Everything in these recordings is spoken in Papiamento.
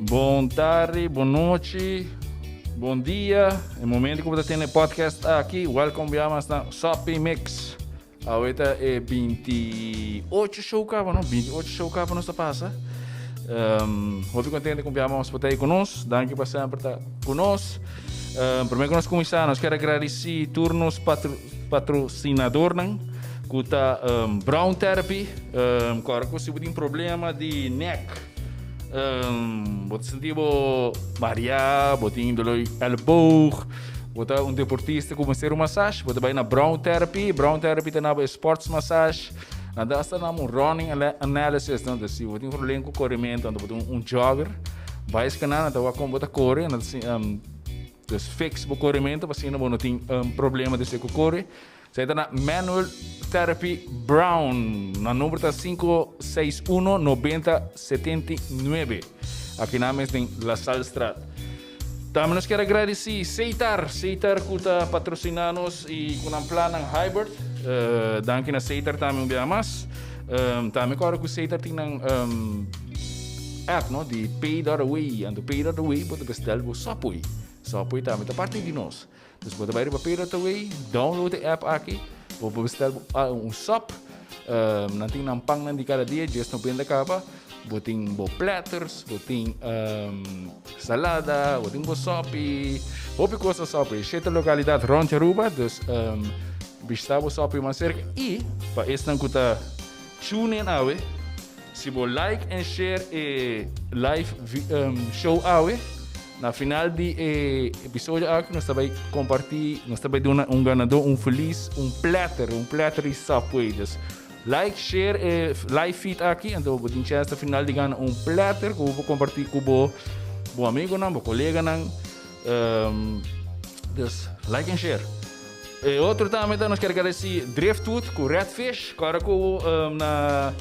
Bon tardi, bon nochi, bon dia. E momento ku bo ta tene podcast aki, welcome bia mas na Soppy Mix. Awe ta e 28 show kaba, no? 28 show kaba nos ta pasa. Hopi contento ku bia mas por ta ku nos. Danki pa semper ta ku nos. Prome ku nos kuminsá, nos kier agradesí tur nos patrosinadornan ku ta Brown Therapy. Kòrda ku si bo tin problema di nek, bo ta sinti bo mareá, bo tin dolor di èlboog, bo ta un deportista ku mester un massage, bo ta bai na Brown Therapy. Brown Therapy ta naba e sports massage. Nan ta hasta naba un running analysis, no? Dus si bo tin problema ku korementu, anto bo ta un jogger, bai eskená, nan ta wak kon bo ta kore, nan ta dus fix bo korementu pa asina bo no tin problema despues ku kore. Esei ta na Manual Therapy Brown. Nan number ta 561 90 79. Aki nan mes den La Sallestraat. Tambe nos kier agradeci Seitar, Seitar cu ta patrocina nos y cu nan plannan Hybert. Danki na Seitar tambe un biaha mas. Tambe cu ora cu Seitar tin nan app no di Pay.away. Anto Pay.away bo ta bestel bo Subway. Subway tambe ta parti di nos. Dus bo ta bai riba Pay.away, download e app aki, bo por bestel un sop. Nan tin nan pannan di kada dia, djes no benta kaba. Bo tin bo platters, bo tin salada, bo tin bo sopi, hopi kos na sopi. Shete lokalidat rond Aruba, dus bishita bo sopi mas serka. I pa esnan ku ta tune in awe, si bo like en share e live show awe, na final di e episodio aki nos ta bai kompartí, nos ta bai duna un ganadó un felis, un platter, un platter di Subway. Dus like, share e live feed aki, anto bo tin chance na final di gana un platter ku bo por kompartí ku bo bo amigonan, bo koleganan. Dus like en share. E otro tambe ta nos kier agradeci Driftwood ku Redfish. Kòrda ku na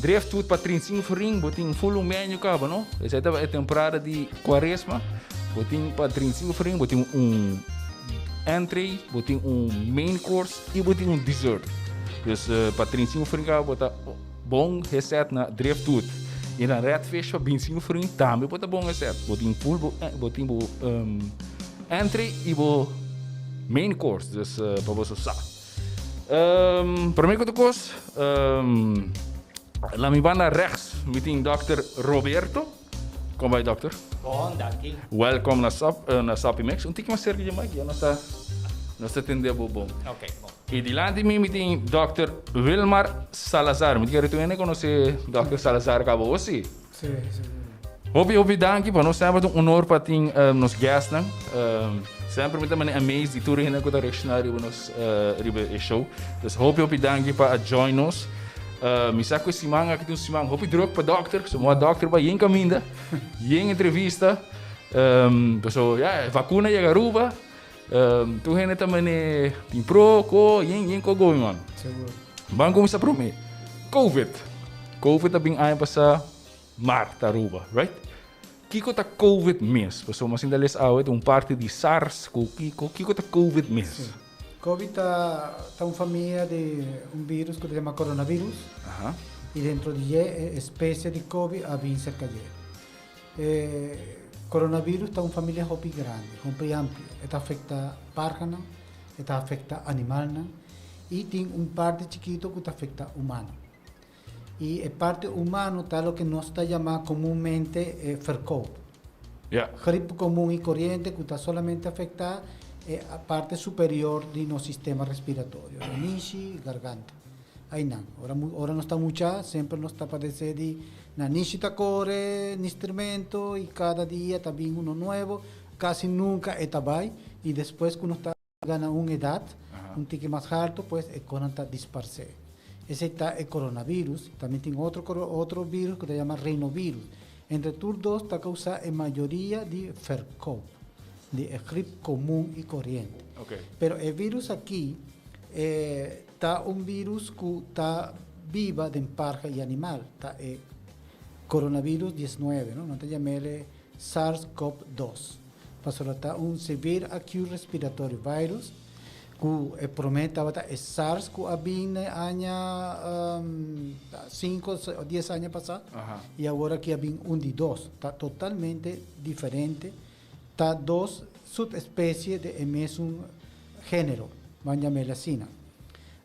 Driftwood pa 35 florin bo tin full un menu kaba no. Esei ta e temporada di Cuaresma. Bo tin pa 35 florin bo tin un entree, bo tin un main course y bo tin un dessert. Dus pa 35 florin kaba bo ta bon geset na Driftwood. Y na Redfish pa 25 florin tambe bo ta bon geset. Bo tin full bo, bo tin bo Entree y bo main course, dus pa boso sa. Prome ku tur kos, na mi banda rechts mi tin Dòkter Roberto. Kon bai dòkter? Bon, danki. Welkom na Sap, na Sapi Mix. Un tiki mas serka dje mic, ya nos ta, nos ta tende bo bon. Ok, bon. Y dilanti mi mi tin Dòkter Wilmar Salazar. Mi ta kere tur hende konosé Dòkter Salazar kaba, o si? Sí, sí. Hopi hopi danki pa nos semper ta un honor pa tin nos guestnan. Semper mi ta mane amazed di tur hende ku ta reacciona riba nos riba e show. Dus hopi hopi danki pa a join nos. Mi sa ku e siman aki ta un siman hopi druk pa dokter. So moa dokter bai yen kaminda, yen entrevista. Paso ya e vakuna yega Aruba. Tur hende ta mane tin pro, ko, yen yen ko going on. Seguro. Ban kuminsá promé. Covid. Covid a bin aña pasá mart Aruba, right? Kiko ta Covid mes? Pasobra mi a sinta les awe ta un parti di SARS ku kiko. Kiko ta Covid mes? Sí. Covid ta ta un famia di un virus ku ta yama coronavirus. Aha. I dentro di dje e espesie di Covid a bin serka dje. E coronavirus ta un familia hopi grandi, hopi amplio. E ta afecta parhanan, e ta afecta animalnan y tin un parti chikito cu ta afecta humano. Y e parti humano ta loke nos ta yama comunmente e verkoop. Grip comun y coriente cu ta solamente afecta e parte superior di nos sistema respiratorio, nanishi y garganta. Aynan, ora ora nos ta mucha semper nos ta padece di nanishi ta core nistrmento y cada dia ta bin uno nuevo, casi nunca e ta bay y despues cu nos ta gana un edad un tiki mas halto pues e conan ta disparce. Esey ta e coronavirus, tambe tin otro otro virus cu ta yama rinovirus. Entre tur dos ta causa e mayoria di verkoop di e grip comun y coriente. Pero e virus aki e Ta un virus cu ta biba den parha y animal, ta e coronavirus 19, no? Nan ta yam'el SARS-CoV 2, pasobra ta un severe acute respiratory virus. Ku e promé tabata e SARS ku a bin na e aña 5 o 10 aña pasá i awor aki a bin un di dos. Ta totalmente diferente. Ta dos subespesie di e mesun género, ban yam'el asina.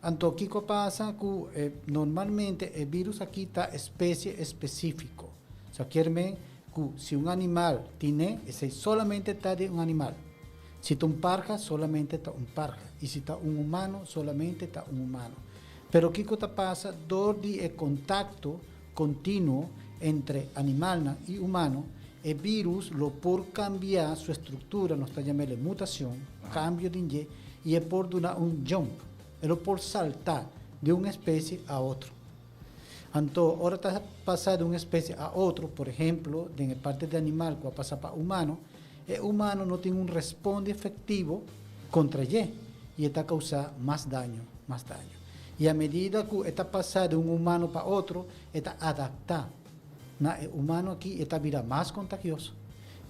Anto kiko a pasa ku normalmente e virus aki ta espesie espesífiko. Sa kier men ku si un animal tine, esei solamente ta di un animal. Si ta un parha, solamente ta un parha. I si ta un humano, solamente ta un humano. Pero kiko ta pasa dor di e kontakto kontinuo entre animalnan i humano, e virus lo por kambia su estruktura, nos ta yam'el mutashon, kambio den dje, i e por duna un jump, e lo por salta di un espesie a otro. Anto, ora ta pasa di un espesie a otro, por ehemplo, den e parti di animal ku a pasa pa humano, e humano no tin un responde efectivo contra dje y e ta causa mas daño, mas daño. Y a medida cu e ta pasa di un humano pa otro, e ta adapta na e humano aki y e ta bira mas contagioso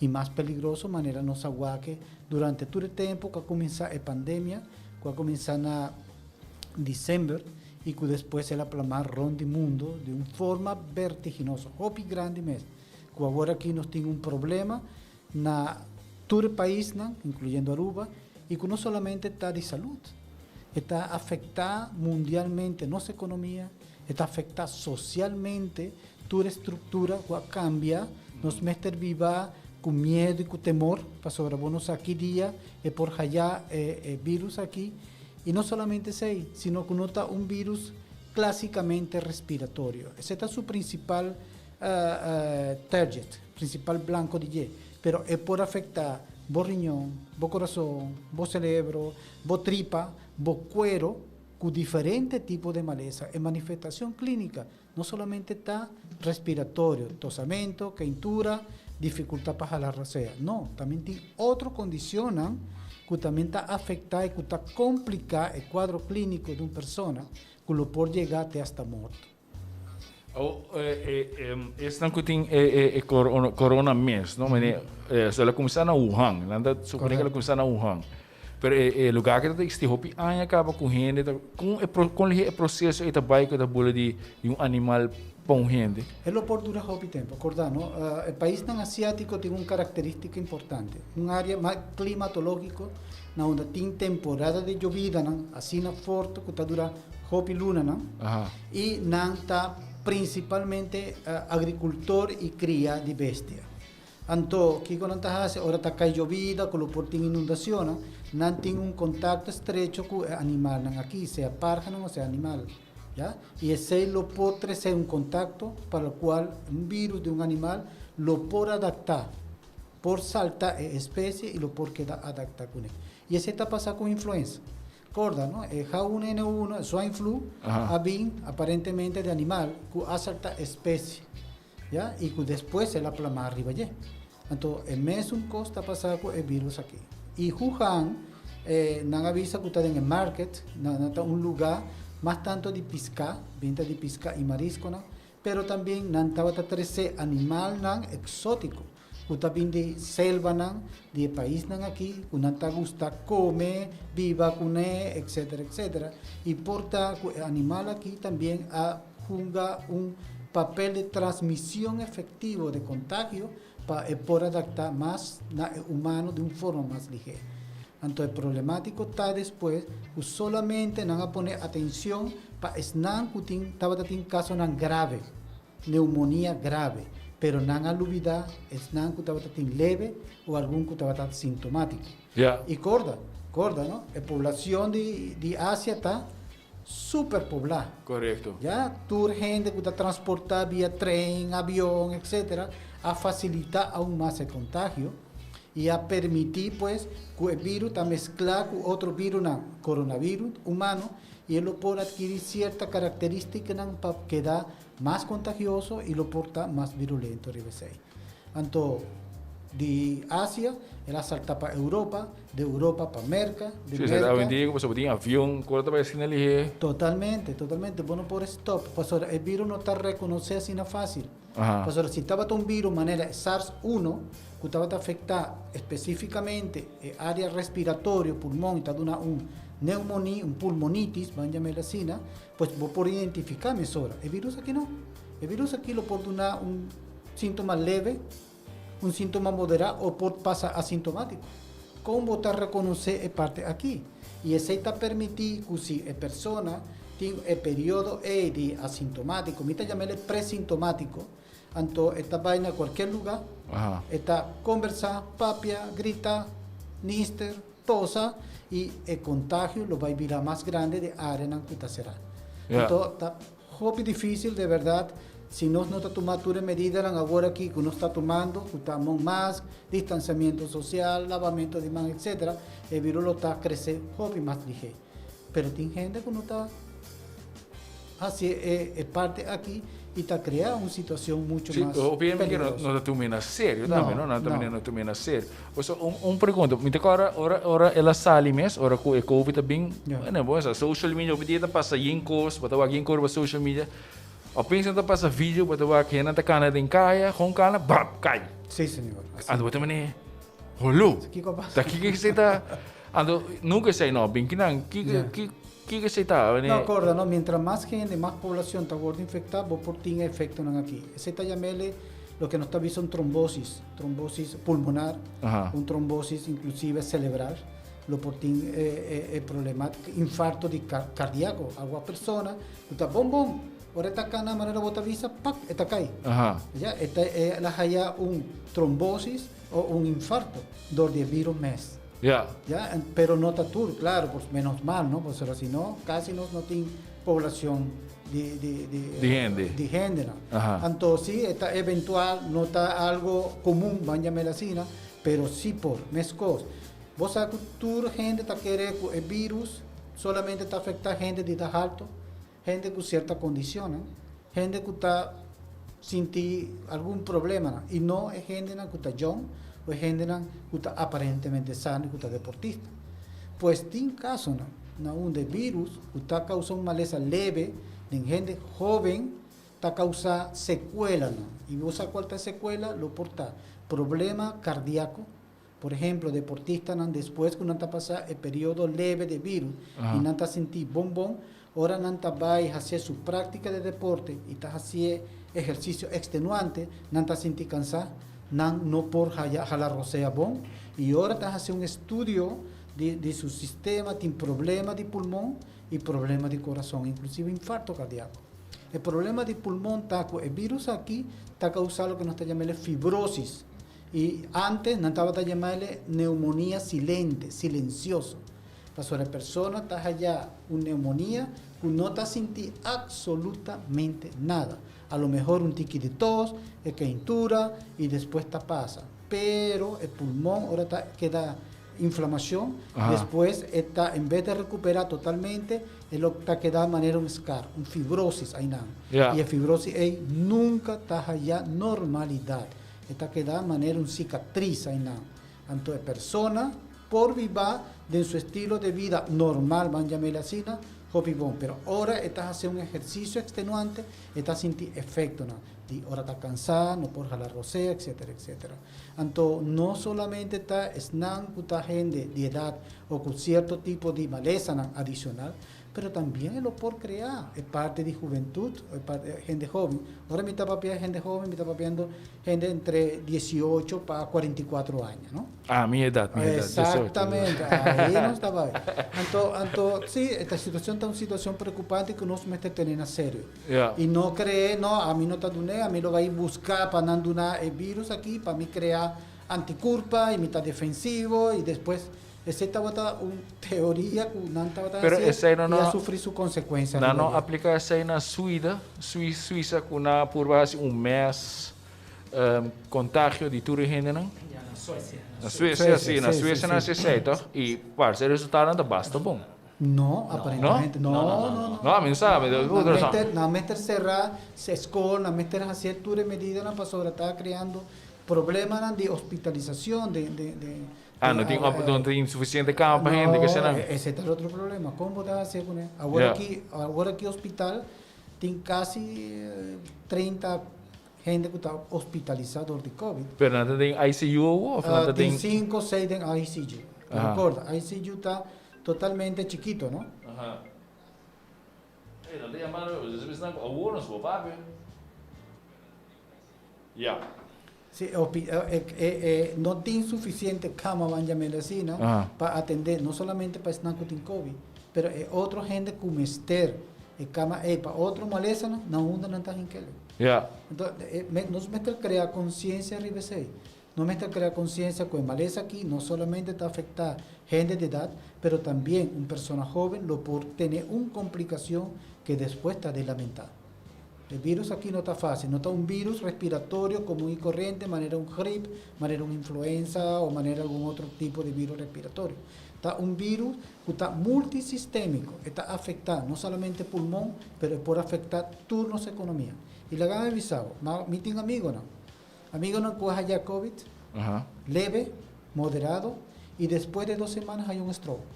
y mas peligroso manera nos a wak durante tur e tempo cu a cuminsa e pandemia, cu a cuminsa na december y cu despues el a plama rond di mundo di un forma vertiginoso, hopi grandi mes. Cu awor aki nos tin un problema na tur e paisnan, incluyendo Aruba, y cu no solamente ta di salud, e ta afecta mundialmente nos economia, e ta afecta socialmente tur e structura cu a cambia, nos mester biba cu miedo y cu temor, pasobra bo no sa ki dia e por haya e virus aki, y no solamente esey, sino cu no ta un virus clasicamente respiratorio, esey ta su principal target, principal blanco di dje, pero e por afecta bo riñon, bo corazon, bo cerebro, bo tripa, bo cuero cu diferente tipo de malesa. E manifestacion clinica no solamente ta respiratorio, tosamento, keintura, dificultad pa hala rosea, no, también tin otro condicionnan cu también ta afecta y cu ta complica e cuadro clinico di un persona cu lo por yega te hasta morto. Oh, esnan ku tin e corona mes, no? Mene, so la kuminsá na Wuhan, nan ta supone ku la kuminsá na Wuhan. Pero e lugar ku ta eksistí hopi aña kaba ku hende ta, kon e kon lihé e proseso ei ta bai ku ta bula di un animal pa un hende? E lo por dura hopi tempu. Akorda no, e paisnan asiátiko tin un karakterístika importante, un área mas klimatológiko na unda tin temporada di yobidanan asina forte ku ta dura hopi lunanan i nan ta prinsipalmente agrikultor i kria di bestia. Anto, kiko nan ta hasi ora ta kai yobida ku lo por tin inundacionnan? Nan tin un kontakto estrecho ku e animalnan aki, sea parhanan o sea animal, ya. I esei lo por trese un kontakto pa lo kual un virus di un animal lo por adaptá. Por salta e especie y lo por keda adapta cune. Y esey ta pasa cu influenza. Corda, no? E H1N1, e swine flu, a bin aparentemente di animal cu a salta especie, ya? Y cu despues el a plama riba dje. Anto, e mesun cos ta pasa cu e virus aki. Y Wuhan, nan a bisa cu ta den e market, nan ta un lugar mas tanto di pisca, benta di pisca y marisconan, pero tambien nan tabata trece animalnan exotico cu ta bin di selvanan di e paisnan aki cu nan ta gusta come, biba cune, etcetera, etcetera. Y por ta cu e animal aki tambien a hunga un papel di transmision efectivo di contagio pa e por adapta mas na e humano di un forma mas lihe. Anto e problematico ta despues cu solamente nan a pone atencion pa esnan cu tin tabata tin casonan grave, neumonia grave, pero nan a lubida esnan cu tabata tin leve o algun cu tabata sintomatico. Y corda, corda no, e poblacion di di Asia ta super pobla. Ya, tur hende cu ta transporta via tren, avion, etcetera, a facilita aun mas e contagio y a permiti pues cu e virus ta mezcla cu otro virusnan, coronavirus humano, y e lo por adkiri cierta caracteristicanan pa keda mas contagioso y lo por ta mas virulento riba esey. Anto di Asia el a salta pa Europa, di Europa pa Merca, di Sí, Merca. Awendia ku pasobra tin avion ku ora ta bai asina lihé. Totalmente, totalmente. Bo no por stop pasobra e virus no ta reconoce asina facil. Pasobra si tabata un virus manera e SARS uno ku tabata afecta especificamente e area respiratorio, pulmon, y ta duna un. neumonía, un pulmonitis, ban llam'é asina, pues bo por identifiká mesora. E virus aki no. E virus aki lo por duna un síntoma leve, un síntoma moderá o por pasa asintomátiko. Kon bo ta rekonosé e parti aki? I esei ta permití ku si e persona tin e periodo ei di asintomátiko, mi ta yam'el e presintomátiko, anto e ta bai na kualkier lugá, e ta kombersá, papia, grita, nister, tosa i e kontagio lo bai bira mas grandi den áreanan ku ta será. Anto ta Hopi difícil de berdad, si nos no ta tuma tur e medidanan awor aki cu nos ta tumando, cu ta mon mask, distanciamiento social, lavamento di man etc. E virus lo ta crece hopi mas lihé. Pero tin hende cu no ta haci e parti aki y ta crea un situacion mucho Sí, mas hopi hende que no, peligroso. no ta tuma na serio tambe, No, no? No ta no. no tuma na serio. Oso, un, un pregunta. Mi ta acorda ora, ora el a sali mes, ora cu e COVID a bin, Ja. bueno, bo sa, social media, hopi dia ta pasa yen cos, bo ta wak yen cos riba social media. Opeens nan ta pasa video, bo ta wak hendenan ta cana den caya, gewoon cana, bap, cay. Sí, señor. Así. Anto bo ta mane, holo, Kico a pasa? ta kico esey ta? Anto, nunca esey no, bin kinan, kico, Ja. ki, kico esey ta? Mane, No, acorda, no, mientras mas hende, mas poblacion ta wordo infecta, bo por tin efectonan aki. Esey ta yamele loke nos ta bisa un trombosis. Trombosis pulmonar, un trombosis inclusive celebral, lo por tin e problematica, infarto di cardiaco, agua persona cu ta bon bon, ora e ta cana manera bo ta bisa, pak, e ta cay. Ya, e ta e la haya un trombosis o un infarto door di e virus mes. Ya, pero no ta tur, claro, pues menos mal, no, pasobra si no, casi nos no tin poblacion di di di Di hende. di hendenan. Aha. Anto si e ta eventual, no ta algo comun, ban yam'el asina, pero si por, meskos. Bo sa ku tur hende ta kere ku e virus solamente ta afecta hende di ta halto, hende ku cierta condicionnan, hende ku ta sinti algun problemanan, y no e hendenan ku ta jong o e hendenan ku ta aparentemente sano y ku ta deportista. Pues tin casonan na unda e virus cu ta causa un malesa leve den hende hoben ta causa secuelanan. Y bo sa cual ta e secuela? Lo por ta problema cardiaco, por ehemplo deportistanan despues cu nan ta pasa e periodo leve de virus y nan ta sinti bon bon, ora nan ta bay hacia su practica de deporte y ta haci ehercicio extenuante, nan ta sinti cansa, nan no por haya hala rosea bon y ora ta haci un estudio di su sistema tin problema di pulmon y problema di corazon, inclusive infarto cardiaco. E problema di pulmon ta cu e virus aki ta causa loke nos ta yama el fibrosis y antes nan tabata yama el neumonía silente, silencioso. Pasobra e persona ta haya un neumonía cu no ta sinti absolutamente nada. A lo mehor un tiki di tos, e keintura y despues ta pasa. Pero e pulmon ora ta keda inflamacion, despues e ta en bes de recupera totalmente e lo ta keda manera un scar, un fibrosis aynan. Y e fibrosis ey nunca ta haya normalidad, e ta keda manera un cicatriz aynan. Anto e persona por biba den su estilo de vida normal, ban yam'el asina, hopi bon, pero ora e ta haci un ehercicio extenuante e ta sinti efectonan di ora ta cansa, no por hala rosea, etcetera, etcetera. Anto no solamente ta esnan cu ta hende di edad o cu cierto tipo di malesanan adicional, pero tambien e lo por crea e parti di hubentud, e parti hende hoben. Ora mi ta papia hende hoben, mi ta papiando hende entre 18 pa 44 aña, no? Ah, mi edad, mi edad. Exactamente, ahí nos ta bai. Anto, anto, sí, esta situacion ta un situacion preocupante cu nos mester tene na serio. Y no cree, no, ami no ta dun'é, ami lo bai busca pa nan duna e virus aki, pa mi crea anticurpa y mi ta defensivo y despues esey tabata un teoria cu nan tabata Pero haci esey no y a sufri su consecuencia Nan riba no dje. aplica esey na Suida, Suiza cu nan a purba haci un mes contagio di tur e hendenan. Ya, na Suecia. Na Suecia, si, na Suecia nan haci esey toch? Y parce e resultadonan ta basta bon. No, aparentemente. No, no, no. No, mi no sa. Mi Nan mester, nan mester cerra skol, nan mester haci tur e medidanan pasobra ta creando problemanan di hospitalisacion den, den, den. Ah, no tin, no tin suficiente cama pa hende, ke esnan. No, ese ta el otro problema. Con bo ta haci cune? Awor aki, awor aki hospital tin casi 30 hende cu ta hospitalisa door di covid. Pero nan ta den ICU of nan ta den? Tin cinco, seis den ICU. Recorda, ICU ta. Totalmente chikito, no? Aha. Ey, nan ta yamando mi, boso esnan cu awor nos por papia. Ya. Sí, no tin suficiente cama, ban llam'el asina, pa atende no solamente pa esnan cu tin covid, pero e otro hende cu mester e cama ey pa otro malesanan, na unda nan ta hink'el. Enton, nos mester crea conciencia riba esey. Nos mester crea conciencia cu e malesa aki no solamente ta afecta hende di edad, pero tambien un persona hoben lo por tene un complicacion que despues ta di lamenta. E virus aki no ta fácil, no ta un virus respiratorio comun y corriente manera un grip, manera un influenza o manera algun otro tipo di virus respiratorio. Ta un virus cu ta multisistemico, e ta afecta no solamente pulmon, pero e por afecta tur nos economia. Y laga mi avisa bo, ma mi tin amigonan, amigonan cu a haya covid, leve, moderado, y despues de dos semanas haya un stroke.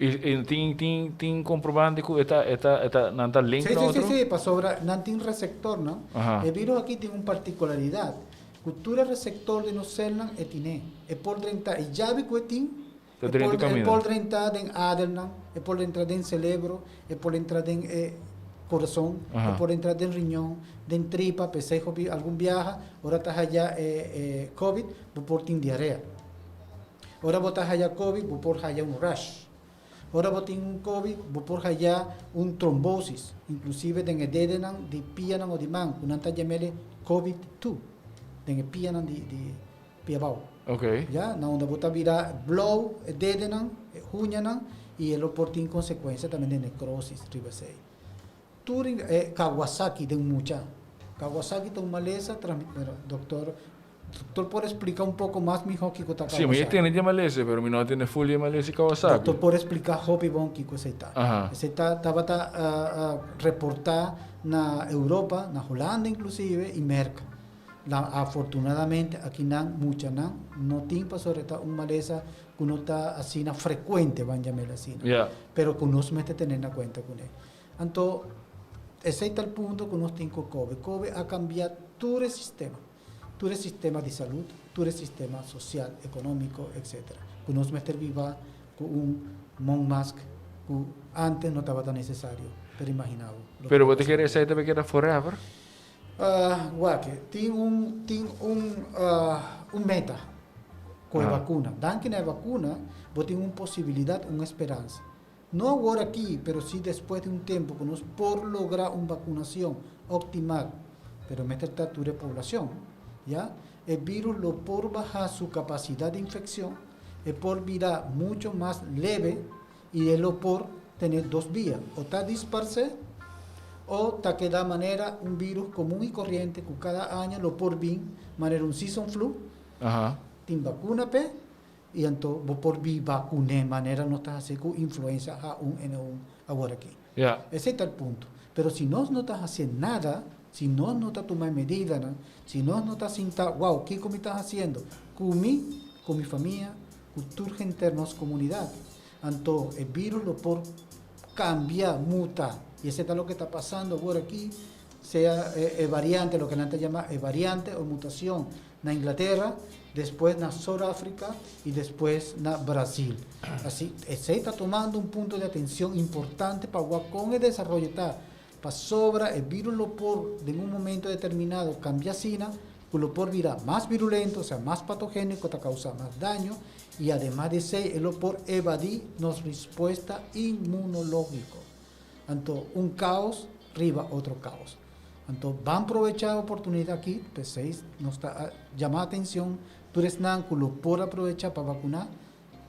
I tin tin tin comprobante cu e ta e ta e ta nan ta link Sí, na sí, otro? sí, sí, pasobra nan tin receptornan. E virus aki tin un particularidad, cu tur e receptor di nos celnan e tine. E por drenta, e yabi cu e tin, Ta e drenta por e caminda. por drenta den adernan, e por entra den celebro, e por entra den e corazon, e por entra den riñon, den tripa, p'esey hopi algun biaha ora ta haya e e covid bo por tin diarea. Ora bo ta haya covid, bo por haya un rash. Ora bo tin un covid, bo por haya un trombosis, inclusive den e dedenan di pianan o di man, cu nan ta yam'el covid two, den e pianan di di pia abao. Ya, na unda bo ta bira blou e dedenan, e huñanan, y e lo por tin consecuencia tambe den necrosis riba esey. Tur e Kawasaki den mucha. Kawasaki ta un malesa transmi, pero doctor Doctor por explica un poco mas miho kico ta Sí, mi Kawasaki? e tene di malesa, pero mi no a tene full di e malesa di Kawasaki. Doctor por explica hopi bon kico esey ta. Esey ta tabata reporta na Europa, na Hulanda inclusive y Merca. La afortunadamente akinan muchanan no tin pasobra e ta un malesa cu no ta asina frecuente, ban yam'el asina. Pero cu nos mester tene na cuenta cune. Anto esey ta el punto cu nos tin cu Kobe. Kobe a cambia tur e sistema. Tur e sistema di salud, tur e sistema social, economico, etc. Cu nos mester biba cu un mon mask cu antes no tabata necesario, pero imagina bo lo Pero cu bo ta ta kere pasando. esey ta bay keda forever? Wak, tin un tin un un meta cu e vacuna. Danki na e vacuna bo tin un posibilidad, un esperansa. No awor aki, pero si despues di un tempu ku nos por logra un vakunacion optimal, pero mester ta tur e poblacion, ya, e virus lo por baha su capacidad di infeccion, e por bira mucho mas leve y e lo por tene dos bia, o ta disparce o ta keda manera un virus comun y corriente ku cada aña lo por bin manera un season flu, tin vacuna p'e. I anto bo por biba kuné manera nos ta hasi ku influenza H1N1 awor aki. Esei ta el punto. Pero si nos no ta hasié nada, si nos no ta tuma e medidanan, si nos no ta sinta, wow, kiko mi ta hasiendo ku mi, ku mi famia, ku tur henter nos komunidat, anto e virus lo por kambia, muta. I esei ta loke ta pasando awor aki, sea e variante, loke nan ta yama e variante o mutacion na Inglaterra, despues na Sur Africa y despues na Brasil. Asi, esey ta tumando un punto di atencion importante pa wak con e desaroyo ta, pasobra e virus lo por den un momento determinado cambia asina cu lo por bira mas virulento, osea mas patogenico, ta causa mas daño y ademas di esey e lo por evadi nos respuesta inmunologico. Anto un caos riba otro caos. Anto ban probecha e oportunidad aki, p'esei nos ta yama atencion tur esnan cu lo por aprobecha pa vacuna,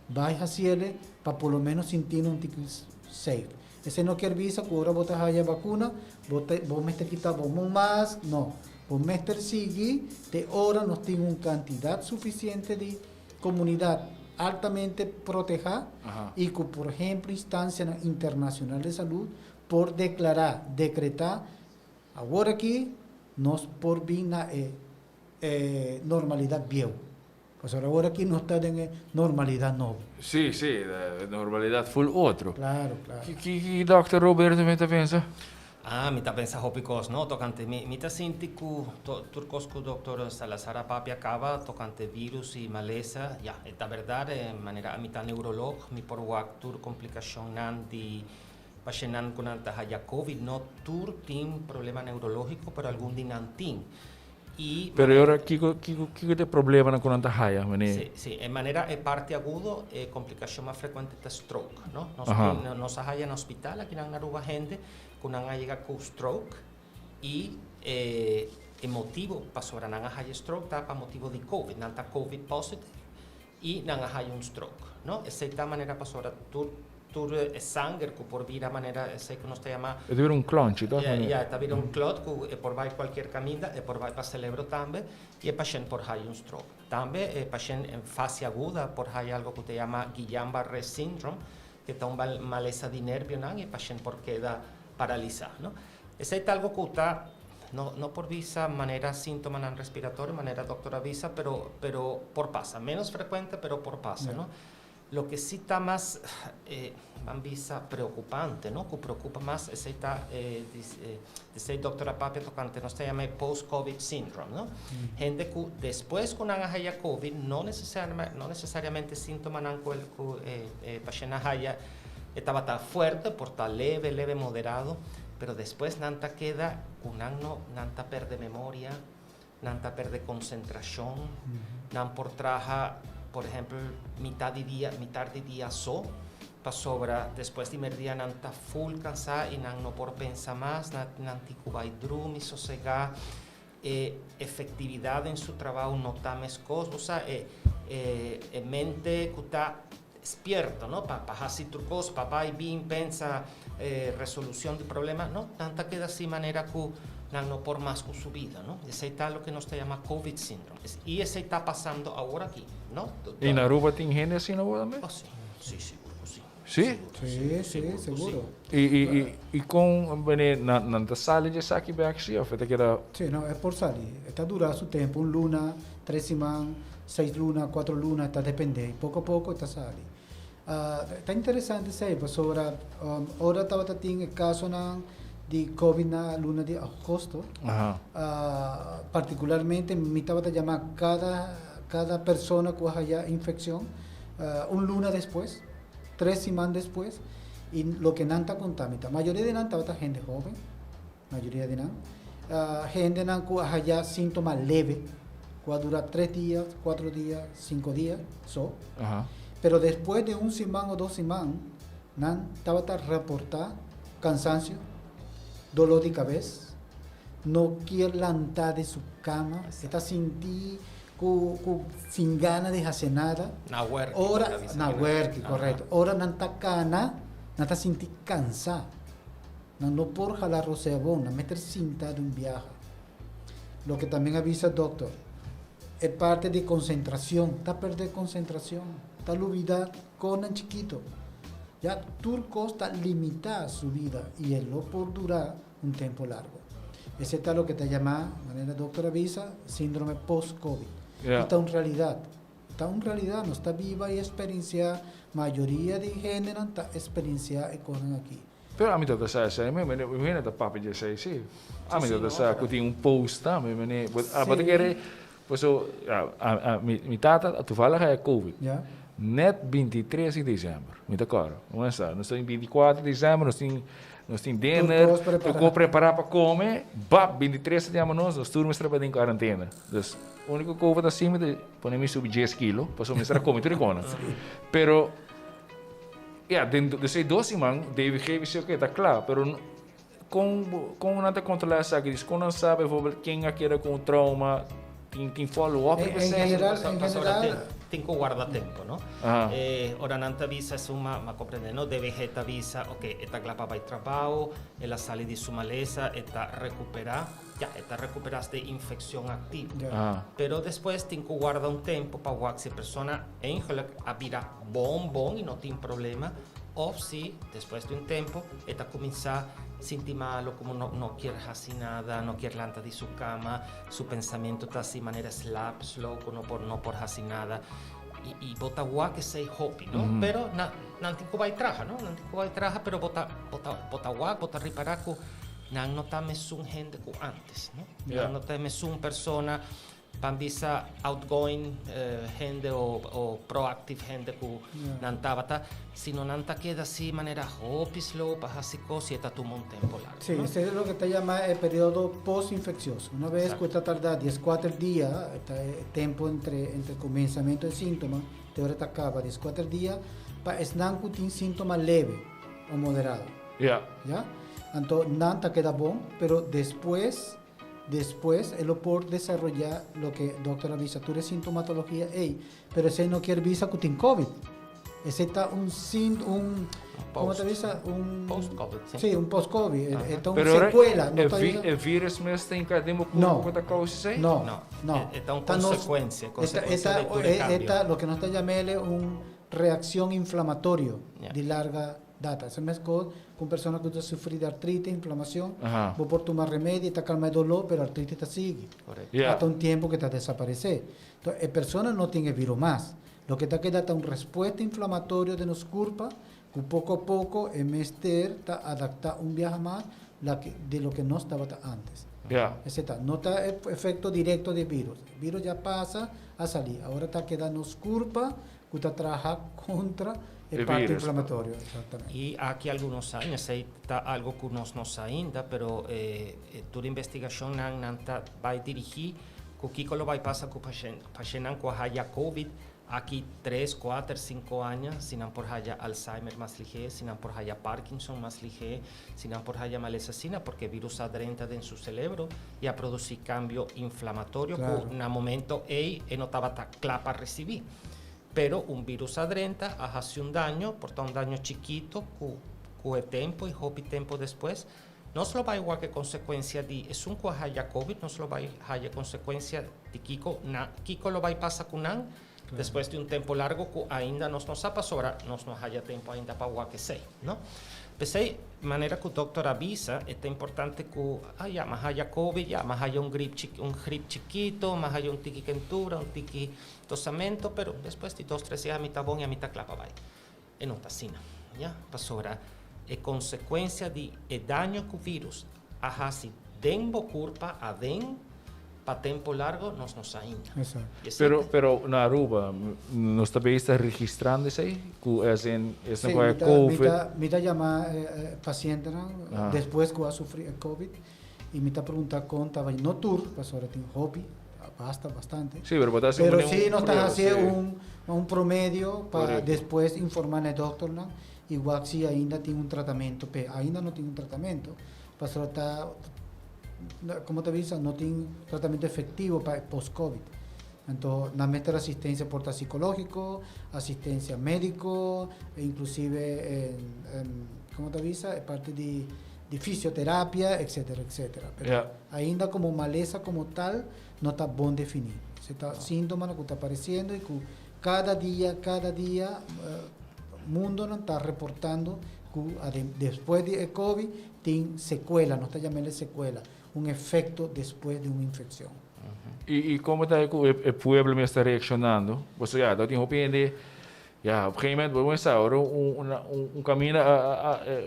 bay haciele pa por lo menos sinti un tiki safe. Esei no kier bisa cu ora bo ta haya vacuna bo ta bo mester kita bo mon mas, no. Bo mester sigui te ora nos tin un cantidad suficiente di comunidad altamente proteha y cu por ehemplo instancianan internacional de salud por declara, decreta, awor aki nos por bin na e e normalidad bieu. Pasobra awor aki nos ta den e normalidad nobo. Sí, sí, e normalidad full otro. Claro, claro. Ki, ki, ki Dòkter Roberto mi ta pensa? Ah, mi ta pensa hopi kos, no? Tokante mi, mi ta sinti ku to, tur kos ku Dòkter Salazar a papia kaba tokante virus i malesa, ya, e ta bèrdat, e manera ami ta neurolog, mi por wak tur komplikashonnan di pashentnan ku nan ta haya covid. No tur tin problema neurológiko, pero algun di nan tin. I Pero e ora kiko kiko kiko ta e problemanan ku nan ta haya, meneer? Sí, sí. E manera e parti agudo, e komplikashon mas frekuente ta stroke, no? Nos tin, nos a haya na hospital aki nan Aruba hende ku nan a yega ku stroke i e e motibo pasobra nan a haya stroke ta pa motibo di covid. Nan ta covid positive i nan a haya un stroke, no? Esei ta manera pasobra tur Tur e sanger ku por bira manera esei ku nos ta yama. E ta bira un klòntje, tòg? Ya, ya, e ta bira un klòt ku e por bai kualkier kaminda, e por bai pa selebro tambe i e pashènt por haya un stroke. Tambe e pashènt en fase aguda por haya algo ku ta yama Guillain-Barré syndrome, ke ta un malesa di nervionan i e pashènt por keda paralisá, no. Esei ta algo ku ta, no, no por bisa manera síntomanan respiratorio, manera dòkter a bisa, pero, pero por pasa. Ménos frekuente, pero por pasa, no. Loke si ta mas, ban bisa, preokupante, no, ku preokupa mas, esei ta e esei dokter a papia tokante nos ta yama e post-covid syndrome, no. Hende ku despues ku nan a haya covid no no nesesariamente síntomanan ku ku e pashent a haya e tabata fuerte, por ta leve, leve moderado, pero despues nan ta keda ku nan no nan ta pèrdè memoria, Nan ta perde konsentrashon, nan por traha, por ehèmpel, mitá di dia, mitar di dia so, pasobra despues di merdia nan ta ful kansá i nan no por pensa mas, nan nan tin ku bai drumi, sosegá. E efektividat den su trabou no ta meskos. Bo sa, e e e mente ku ta spierto, no, pa pa hasi tur kos, pa bai bin pensa resolucion di problema, no, nan ta keda así manera ku nan no por mas ku su bida, no. Esei ta loke nos ta yama Covid syndrome. I esei ta pasando awor aki, no. I na Aruba tin hende asina awor tambe? Oh si, si, sigur ku si. Si? Si, si, seguro. I i i i kon wanneer nan nan ta sali di esaki bek si of e ta keda? Si, no, e por sali. E ta dura su tempo, un luna, tres siman, seis luna, cuatro luna, ta depende. Poco a poco e ta sali. Ta interesante esei pasobra ora tabata tin e casonan di covid na luna di agosto, particularmente mi tabata yama cada cada persona cu a haya infeccion un luna despues, tres siman despues, y loke nan ta conta mi ta mayoria di nan tabata hende hoben, mayoria di nan, hendenan cu a haya sintoma leve, cu a dura tres dia, cuatro dia, cinco dia so, pero despues di un siman o dos siman nan tabata reporta cansancio, dolor di cabes, no kier lanta di su cama, e ta sinti cu cu sin gana di haci nada. Na werki. Ora, na werki, correcto. Ora nan ta cana, nan ta sinti cansa. Nan no por hala rosea bon, nan mester sinta di un biaha. Loke también a bisa doctor, e parte di concentracion, ta perde concentracion, ta lubida conan chikito. Ya tur cos ta limita su bida y e lo por dura un tempo largo. Ese ta loke ta yama, manera doctor a bisa, síndrome post-covid. Y ta un realidad. Ta un realidad, nos ta biba y experiencia, mayoria di hendenan ta experiencia e cosnan aki. Pero ami ta sa esei, mi mi ta papia di esei si. Ami ta sa cu tin un post tambe, mene, bo ta kere, paso mi tata toevallig a haya covid. Net 23 di december, mi ta acorda. Nos ta, nos tin 24 di december, nos tin, nos tin dinner, tur cos prepara pa come, bap, 23 ta yama nos, nos tur mester tabata den cuarentena. Dus, unico covid a haci mi ta pone mi subi dies kilo, pasobra mi mester a come tur e cosnan. Pero, ya, den e dos siman, DVG bisa oke, ta cla, pero Kon kon nan ta kontrolá esaki? Dis kon nan sa bijvoorbeeld ken a keda ku un trauma? Tin tin follow up riba esei? En general, en Pasobra tin tin ku warda tempu, no? Ora nan ta bisa esun ma ma komprendé, no? DVG ta bisa, oke, e ta kla pa bai trabou, el a sali di su malesa, e ta rekuperá. Ya, e ta rekuperá di infekshon aktivo. Pero despues tin ku warda un tempu pa wak si e persona eigenlijk a bira bon bon i no tin problema. Of si despues di un tempo e ta cuminsa sinti malo como no no kier haci nada, no kier lanta di su cama, su pensamento ta así manera slap, slow cu no por no por haci nada. Y y bo ta wak esey hopi, no? Pero na nan tin cu bay traha, no? Nan tin cu bay traha pero bo ta bo ta bo ta wak, bo ta ripara cu. Nan no ta mesun hende ku antes, no? Nan no ta mesun persona, ban bisa outgoing hende o proactive hende ku nan tabata, sino nan ta keda así manera hopi slow pa hasi kos i e ta tuma un tempo largu. Sí, esei ta loke ta yama e periodo post-infeccioso. Una bes ku ta tarda dieskuater dia, ta e tempo entre entre kuminsamentu e síntoma te ora ta kaba dieskuater dia, pa esnan ku tin síntoma leve o moderado. Ya? Anto nan ta keda bon, pero despues Despues e lo por desaroyá loke dòkter a bisa, tur e sintomatologia ei, pero esei no kier bisa ku tin covid. Esei ta un sin un komo ta bisa un Post-covid, si. Sí, un post-covid. E ta un Pero ora sekuela. No e ta vi e virus mes ta hinká den bo kurpo No. ku ta kousa esei? No, No. no. E ta un Ta nos konsekuensia, e ta e konsekuensia ta di tur e e kambio. ta loke nos ta yam'el un reakshon inflamatorio di larga Data. Esei meskos ku un persona ku ta sufri di artritis, inflamacion, bo por tuma remedi, e ta kalma e doló, pero artritis ta sigui. Hasta un tiempo ku e ta desaparesé. Enton, e persona no tin e virus mas. Loke ta keda ta un respuesta inflamatorio den nos kurpa ku poko a poko e mester ta adaktá un biaha mas di loke nos tabata ántes. Esei ta. No ta e efekto direkto di e virus. E virus ya pasa, a salí. Awor ta keda nos kurpa ku ta traha kontra e parti inflamatorio. Exactamente. I aki algunos aña, esei ta algo ku nos no sa ainda, pero tur investigashonnan nan ta bai dirigí ku kiko lo bai pasa ku pashentnan ku a haya covid aki tres, kuater, sinku aña, si nan por haya Alzheimer mas lihé, si nan por haya Parkinson mas lihé, si nan por haya malesa asina, porque virus a drenta den su celebro i a produsí kambio inflamatorio ku na momento ei e no tabata kla pa risibí. Pero un virus a drenta, a haci un daño, por ta un daño chikito cu cu e tempo y hopi tempo despues, nos lo bay wak e consecuencia di esun cu a haya covid, nos lo bay haya e consecuencia di kico na kico lo bay pasa cu nan despues di un tempo largo cu ainda nos no sa pasobra nos no haya tempo ainda pa wak esey, no. P'esey, manera cu doctor a bisa, e ta importante cu, ah ya, m'a haya covid, ya, m'a haya un grip un grip chikito, m'a haya un tiki kentura, un tiki Tosamento, pero despues di dos tres dia mi ta bon y ami ta cla pa bay. E no ta asina, ya, pasobra e consecuencia di e daño cu virus a haci den bo curpa aden pa tempo largo nos no sa ainda. Exacto. Y esey Pero, ta. pero na Aruba nos ta bay sta registrando esey? Cu as in esnan Sí, cu mi a ta, mi covid. ta, mi ta yama e pacientenan despues cu a sufri e covid y mi ta pregunta con ta bay, no tur, pasobra tin hopi. Basta, bastante. Sí, pero bo ta hasi Pero un sí nos ta prueba, hasi sí. un, un promedio pa Correcto. despues informa na e dokternan y wak si ainda tin un tratamento p'e. Ainda no tin un tratamento, pasobra ta, como ta bisa, no tin tratamento efectivo pa e post-covid. Anto nan mester asistencia por ta psicologico, asistencia medico, e inclusive, como ta bisa, e parti di di fisioterapia, etcetera, etcetera. Pero Ja. ainda como malesa como tal no ta bon defini. Se ta síntomanan cu ta apareciendo y cu cada dia, cada dia mundonan ta reportando cu despues di e covid tin secuela, nos ta yam'el secuela, un efecto despues di un infeccion. Y como ta cu e pueblo mes ta reaccionando? Pasobra ya, ta tin hopi hende Ya, op gegeven moment, bo sa, ora un, un, un camina,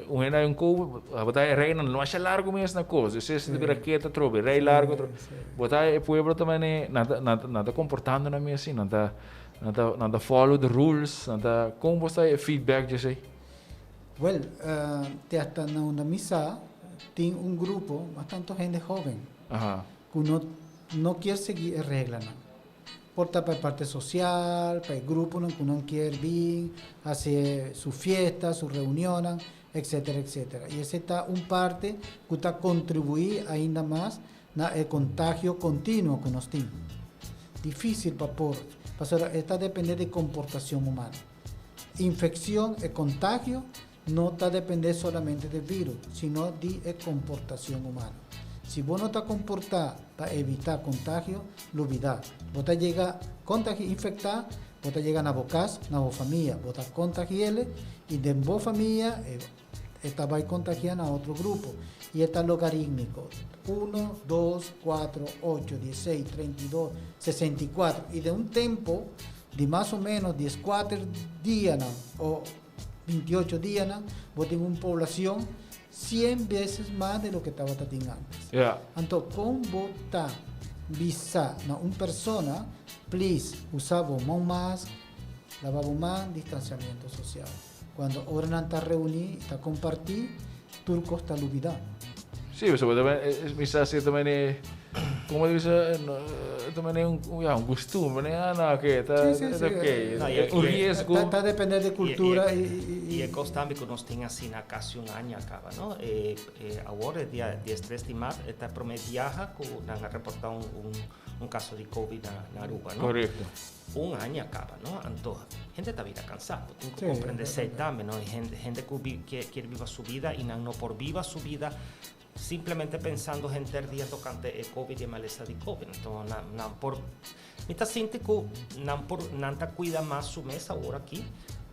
un hende hay un koe, bo ta rij no masha largo mes na kos, dus es de raketa trobe, rij largo trobe. Bo ta e pueblo ta mane, nan ta, nan ta, nan ta comportando nan mes así, nan ta, nan ta, nan ta follow the rules, nan ta, kon bo sa e feedback dje esei? Wel, te hasta na unda mi sa, tin un grupo, mas tanto hende hoben, ku no, no kier sigui e reglanan. Por ta pa e parte social, pa e gruponan ku nan kier bin, hasi su fiesta, su reunionnan, etcetera, etcetera. I esei ta un parte ku ta kontribuí ainda mas na e kontagio kontinuo ku nos tin. Difísil pa por, pasobra e ta dependé di komportashon humano. Infekshon, e kontagio, No ta dependé solamente di e vírus, sino di e komportashon humano. Si bo no ta komportá pa evitá kontagio, lubidá. Bo ta yega kontagi infektá, bo ta yega na bo kas, na bo famia. Bo ta kontagi'el i den bo famia e e ta bai kontagiá na otro grupo. I e ta logarítmiko, uno, dos, kuatro, ocho, dieseis, 32, 64. I den un tempu di mas o ménos dieskuater dianan o 28 dianan bo tin un poblacion 100 veces mas de loke tabata tin antes. Anto kon bo ta bisa na un persona, please usa bo mon mask, laba bo man, distanciamiento social. Cuando ora nan ta reuni y ta comparti, tur cos ta lubida. Sí, pasobra mi sa si ta mane, como ta bisa, ta mane un, ya, un costumbre, ne? Ah, no, oké, ta, Sí, sí, ta sí. oké. No, Un riesgo. Ta depende di cultura y, y, Y e cos tambe cu nos tin asina casi un aña caba, no? Awor e dia 13 di maart e ta prome biaha cu nan a reporta un caso di COVID na Aruba, no? Correcto. Un aña caba, no? Anto, hende ta bira cansa. Bo tin cu comprende esey tambe, no? Hende cu kier biba su bida y nan no por biba su bida simplemente pensando henter dia tocante e COVID y e malesa di COVID. Anto, nan por, mi ta sinti cu nan por, nan ta cuida mas su mes awor aki.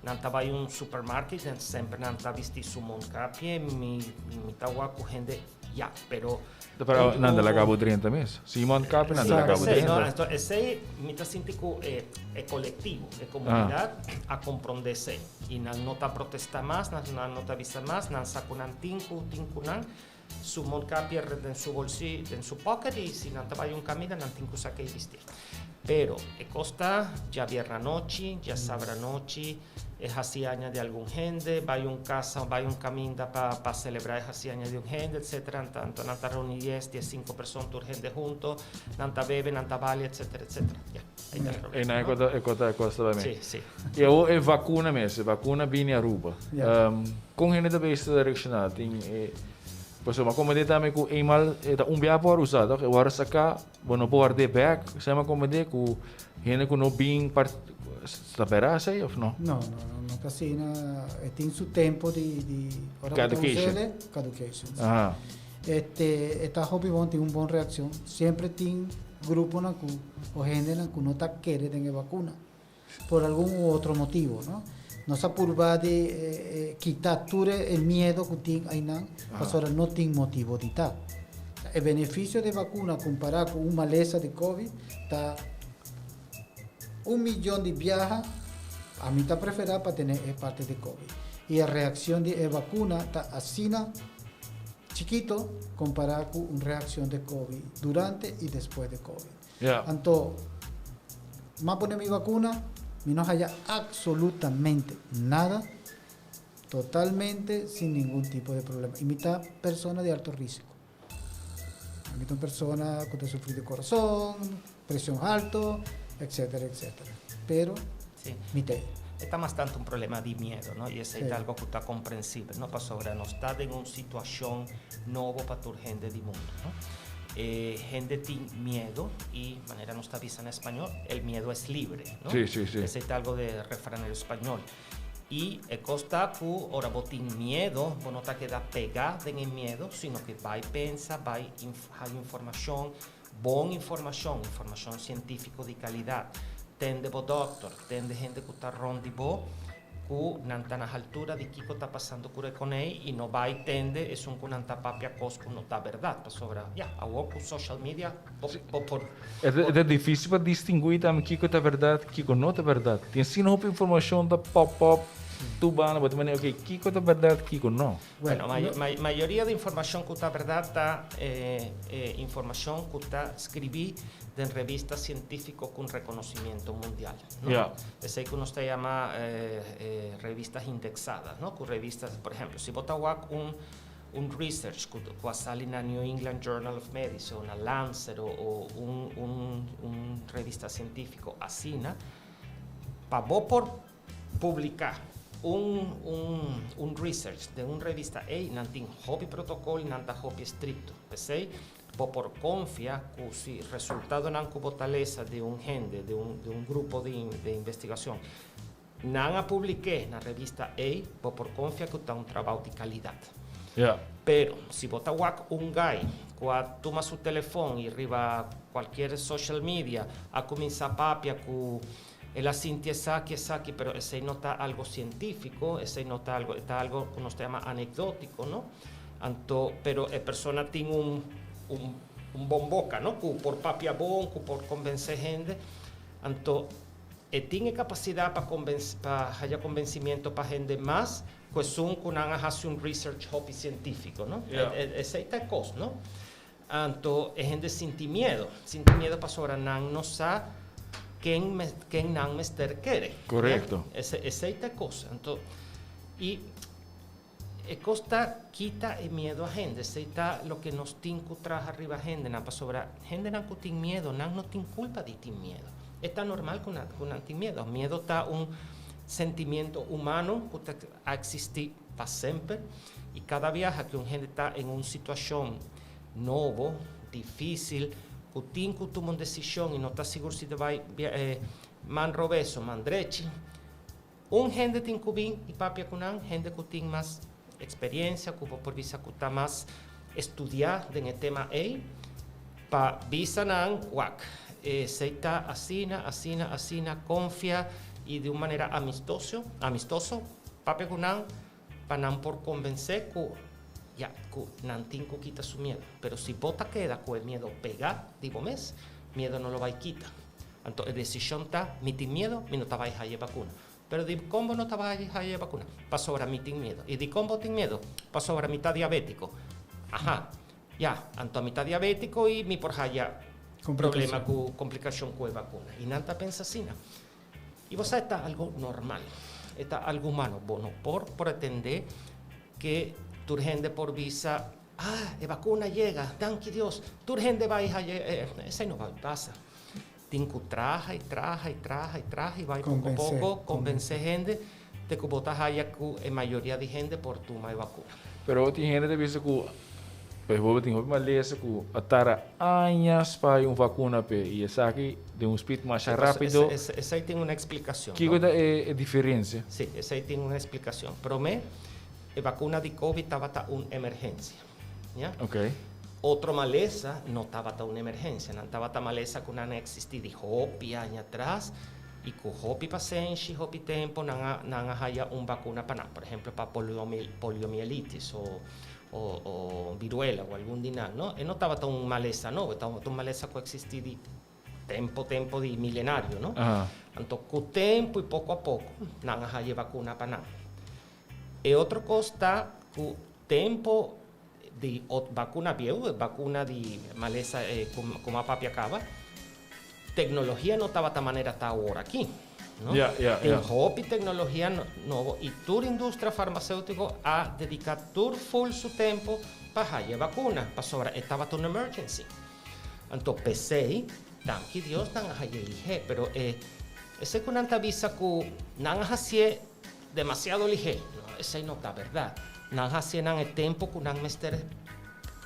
Nan ta bay un supermarket en semper nan ta bisti su mondkapje. Mi ta wak cu hende, ya, pero Pero nan ta laga bo drenta mes. Si mondkapje nan ta laga bo drenta. Anto esey mi ta sinti cu e colectivo, e comunidad a compronde esey. Y nan no ta protesta mas, nan no ta bisa mas, nan sa cu nan tin cu tin cu nan. Su mondkapje den su bolsi, den su pocket y si nan ta bay un caminda nan tin cu saca y bisti. Pero e cos ta djabier anochi, djasabra anochi, e haci aña di algun hende, bay un casa, bay un caminda pa celebra e haci aña di un hende, etcetera. Anto nan ta reuni dies, 15 persona, tur hende hunto, nan ta bebe, nan ta balia, etcetera, etcetera. Ya, ahí ta el problema, E nan no? e cos ta bay mee. Sí, sí. Y awor e vacuna mes, e vacuna bini Aruba. Con hende ta bezig ta reacciona? Tin e, pasobra mi a comprende tambe cu eenmaal e ta un biaha por usa, toch? E worde saca. Bo no por ward'é bèk, sa mi a komprendé ku hende ku no bin part ta bèrda esei òf no? No, no, no, no ta asina. E tin su tempo di ora ku ta Caducation. us'é, caducation, si. Aha. Este, e ta hopi bon, tin un bon reakshon. Siempre tin gruponan ku o hendenan ku no ta kere den e bakuna por algun u otro motibo, no. Nos a purba di kita tur e miedo ku tin einan, pasobra no tin motibo di ta. E beneficio di bakuna kompará ku un malesa di covid ta un miyon di biaha, ami ta preferá pa tene e parti di covid. I e reakshon di e bakuna ta asina chikito kompará ku un reakshon di covid durante i despues di covid. Anto, m'a pone mi vacuna, mi no haya absolutamente nada, totalmente sin ningun tipo de problema. Y mi ta persona di alto risico. Mi ta un persona cu ta sufri di corazon, presion alto, etcetera, etcetera. Pero mi ta ahí. E ta mas tanto un problema di miedo, no? Y esey ta algo cu ta comprensibel, no? Pasobra nos ta den un situacion nobo pa tur hende di mundo, no? E hende tin miedo y manera nos ta bisa na español, el miedo es libre, no? Sí, sí, sí. Esey ta algo de refranero español. Y e cos ta cu ora bo tin miedo, bo no ta keda pega den e miedo, sino que bay pensa, bay haya informacion, bon informacion, informacion cientifico di calidad. Tende bo dokter, tende hende cu ta rond di bo, cu nan ta na haltura di kico ta pasando cu Reconey y no bay tende esun cu nan ta papia cos cu no ta berdad, pasobra ya, awor cu social media bo bo por. E ta dificil pa distingui tambe kico ta berdad, kico no ta berdad. Tin asina hopi informacion ta pop up tur banda, bo ta manda ok, kico ta berdad, kico no. Bueno, mayoria di informacion cu ta berdad ta informacion cu ta scribi den revista cientifico cu un reconocimiento mundial, no? Esey cu nos ta yama revistas indexadas, no? Cu revistas, por ehemplo, si bo ta wak un research cu a sali na New England Journal of Medicine o na Lancet o un revista cientifico asina, pa bo por Publica un research den un revista ey nan tin hopi protocol y nan ta hopi estricto. P'esey bo por confia cu si resultadonan cu bo ta lesa di un hende, di un grupo di investigacion, nan a publike na revista ey, bo por confia cu ta un trabao di calidad. Pero si bo ta wak un guy cu a tuma su telefon y riba cualkier social media a cuminsa papia cu El a sinti esaki, esaki, pero esei no ta algo sientífiko, esei no ta algo, e ta algo ku nos ta yama anekdótiko, no? Anto, pero e persona tin un, un, un bon boka, no? Ku por papia bon, ku por konvensé hende. Anto, E tin e capacidad pa haya convencimento pa hende mas cu esun cu nan a haci un research hopi cientifico, no? Esey ta e cos, no? Anto e hende sinti miedo, sinti miedo pasobra nan no sa ken ken nan mester kere. Esey ta e cos. Anto y e cos ta kita e miedo a hende, esey ta loke nos tin cu traha riba hendenan, pasobra hendenan cu tin miedo nan no tin culpa di tin miedo. E ta normal cu nan cu nan tin miedo. Miedo ta un sentimiento humano cu ta a existi pa semper y cada biaha cu un hende ta en un situacion nobo, dificil, cu tin cu tuma un decision y no ta sigur si ta bay man robes o man drechi, un hende tin cu bin y papia cu nan, hende cu tin mas experiencia, cu bo por bisa cu ta mas estudia den e tema ey, pa bisa nan, wak, esey ta asina, asina, asina, confia y di un manera amistoso, amistoso, papia cu nan, pa nan por convence cu, ya, cu nan tin cu kita su miedo. Pero si bo ta keda cu e miedo pega di bo mes, miedo no lo bay kita. Anto e decision ta, mi tin miedo, mi no ta bay haya e vacuna. Pero di con bo no ta bay haya e vacuna? Pasobra mi tin miedo. Y di con bo tin miedo? Pasobra mi ta diabetico. Aha, ya, anto mi ta diabetico y mi por haya problema cu complicacion cu e vacuna. Y nan ta pensa asina. Y bo sa e ta algo normal, e ta algo humano. Bo no por pretende que tur hende por bisa, ah, e vacuna yega, danki Dios, tur hende bay haya e, esey no bay pasa. Tin cu traha y traha y traha y traha y bay poco poco convence hende te cu bo ta haya cu e mayoria di hende por tuma e vacuna. Pero tin hende ta bisa cu bijvoorbeeld tin hopi malesa cu a tarda añas pa haya un vacuna p'e y esaki den un speed masha rapido. Esey tin un explicacion. Kico ta e diferencia? Si, esey tin un explicacion. Prome, e vacuna di covid tabata un emergencia. Ya? Otro malesa no tabata un emergencia. Nan tabata malesa cu nan a existi di hopi aña atras y cu hopi pasenshi, hopi tempo nan a nan a haya un vacuna pa nan. Por ehemplo pa poliomielitis o o viruela o algun di nan, no? E no tabata un malesa nobo, e tabata un malesa cu a existi di tempo tempo di milenario, no? Anto cu tempo y poco a poco nan a haya e vacuna pa nan. E otro cos ta cu tempo di vacuna bieu, e vacuna di malesa como a papia caba, tecnologia no tabata manera ta awor aki, no? Tin hopi tecnologia nobo y tur industria farmaceutico a dedica tur full su tempo pa haya e vacuna, pasobra e tabata un emergency. Anto p'esey, danki Dios nan a haya lihé, pero e esey cu nan ta bisa cu nan a hacié demasiado lihé, no, esey no ta berdad. Nan hacié nan e tempo cu nan mester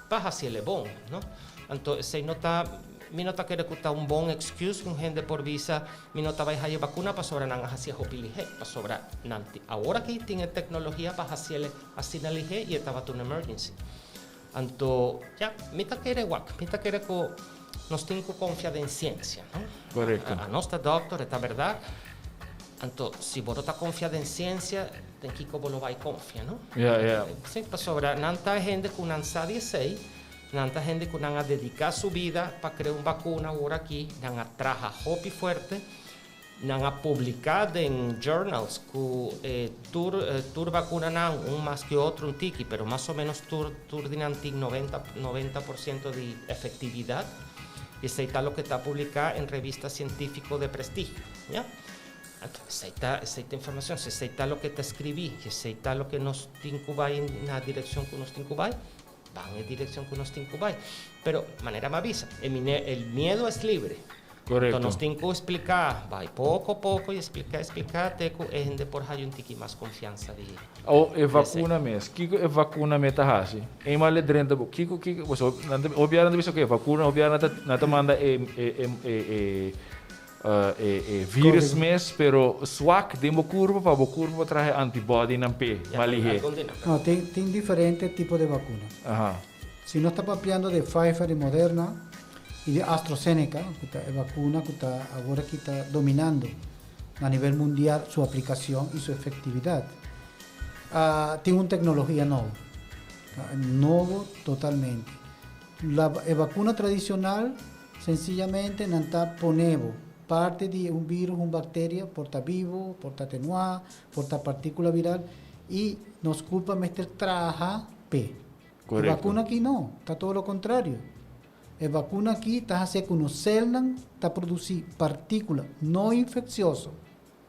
pa haciele bon, no. Anto esey no ta, mi no ta kere cu ta un bon excuse cu un hende por bisa mi no ta bay haya vacuna pasobra nan a hacié hopi lihé, pasobra nan awor aki tin e tecnologia pa haciele asina lihé y e tabata un emergency. Anto, ya, mi ta kere wak, mi ta kere ku nos tin ku konfia den siensia, no? Korekto. Anos ta dòkter, e ta bèrdat. Anto, si bo no ta konfia den siensia, den kiko bo lo bai konfia, no? Ya, ya. Sí, pasobra nan ta hende ku nan sa di esei, nan ta hende ku nan a dediká su bida pa krea un bakuna awor aki, nan a traha hopi fuerte. Nan a publica den journals cu e tur tur vacunanan, un mas que otro un tiki, pero mas o menos tur tur di nan tin 90 90% di efectividad. Y esey ta loke ta publica en revista cientifico de prestigio, ya. Anto esey ta esey ta informacion, si esey ta loke ta escribi, si esey ta loke nos tin cu bay na direccion cu nos tin cu bay, ban e direccion cu nos tin cu bay. Pero manera mi a bisa, e mine el miedo es libre. Korekto. Nos tin ku splika, bai poko poko i splika splika te ku e hende por haya un tiki mas konfiansa di. O e vakuna mes, kiko e vakuna mes ta hasi? Eenmaal e drenta bo, kiko kiko, pasobra nan ta hopi nan ta bisa oke vakuna hopi nan ta nan ta manda e e e e e e virus mes pero swak den bo kurpa pa bo kurpa por traha e antibodynan p'e malihé. No, tin tin diferente tipo di vakuna. Si nos ta papiando di Pfizer i Moderna, i di AstraZeneca, ku ta e vakuna ku ta awor aki ta dominando na nivel mundial su aplikashon i su efektividat, tin un teknologia nobo, nobo totalmente. La e vakuna tradishonal sensiyamente nan ta pone bo. Parte di un virus, un bacteria, por ta bibo, por ta atenuá, por ta partíkula viral i nos kurpa mester traha p'e. E vakuna aki no, ta todo lo kontrario. E vakuna aki ta hasi ku nos selnan ta produsí partíkula no infeksioso,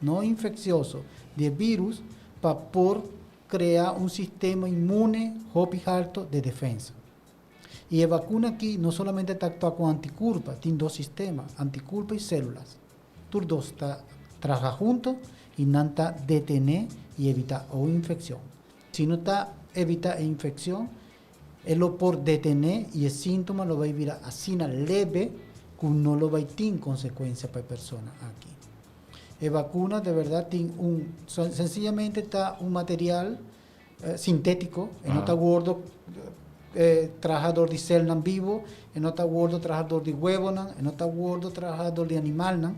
no infeksioso, di e virus pa por krea un sistema inmune hopi halto de defensa. I e vakuna aki no solamente ta aktua ku antikurpa, tin dos sistema, antikurpa i sélulas. Tur dos ta traha hunto i nan ta detené i evitá un infekshon. Si no ta evitá e infekshon, e lo por detené i e síntoma lo bai bira asina leve ku no lo bai tin konsekuensia pa e persona aki. E vakuna de bèrdat tin un, sensiyamente ta un material sintétiko, e no ta wordo traha dor di selnan bibo, e no ta wordo traha dor di huevonan, e no ta wordo traha dor di animalnan.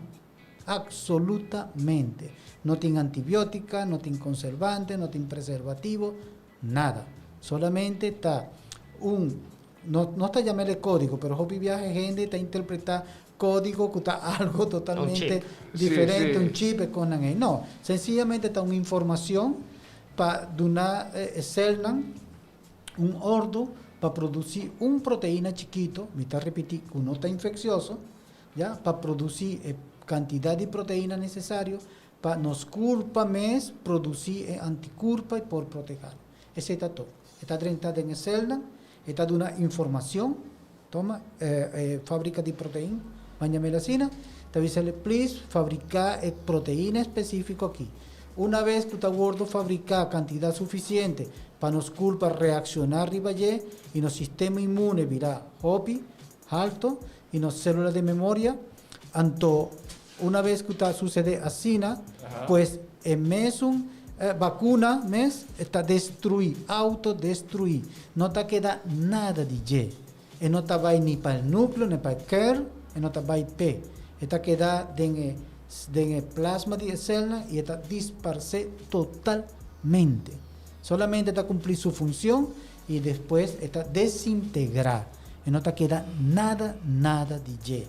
Absolutamente. No tin antibiótika, no tin konservante, no tin preservativo, nada. Solamente ta un, no, no ta llam'el kódigo, pero hopi biaha hende ta interpretá kódigo ku ta algo totalmente diferente, un chip e konan ei. No, sensiyamente ta un informashon pa duna e selnan un ordu pa produsí un proteina chikito, mi ta ripití ku no ta infeksioso, ya, pa produsí e kantidat di proteina nesesario pa nos kurpa mes produsí e antikurpa i por protehá. Esei ta tur. E ta drenta den e selnan, e ta duna informashon, toma, e fabrika di protein, ban yam'el asina, ta bis'el, please fabriká e proteina espesífiko aki. Una bes ku ta wòrdu fabriká kantidat sufisiente pa nos kurpa reakshoná riba dje i nos sistema inmune bira hopi halto i nos sélula di memoria, anto una bes ku ta susedé asina, pues e mesun bakuna mes ta destruí, autodestruí. No ta keda nada di dje. E no ta bai ni pa e núkleo ni pa e kern, e no ta bai p'e. E ta keda den e den e plasma di e sèlnan i e ta disparsé totalmente. Solamente ta kumplí su funshon i despues e ta desintegrá. E no ta keda nada, nada di dje.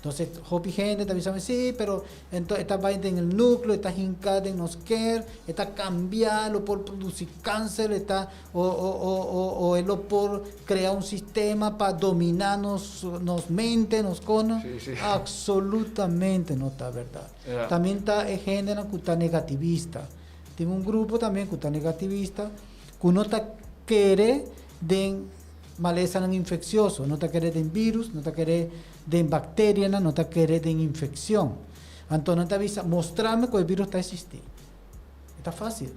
Entonces hopi hende ta bisa mi, sí, pero ento e ta bai den el núcleo, e ta hinká den nos kern, e ta kambia, lo por produsí kánser, e ta o o o o o e lo por krea un sistema pa dominá nos nos mente, nos kono. Absolutamente no ta bèrdat. También ta e hendenan ku ta negativista. Tin un grupo también ku ta negativista, ku no ta kere den malesanan infeksioso, no ta kere den virus, no ta kere den bakterianan, no ta kere den infekshon. Anto nan ta bisa, Mostrami ku e virus ta eksistí. E ta fásil.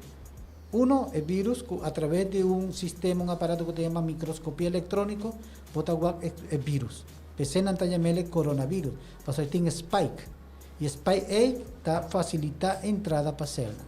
Uno, e virus ku atraves di un sistema, un aparato ku ta yama mikroskopia elektróniko, bo ta wak e virus. P'esei nan ta yam'el e coronavirus, pasobra e tin spike. I e spike ei ta fasilitá e entrada pa sèlnan.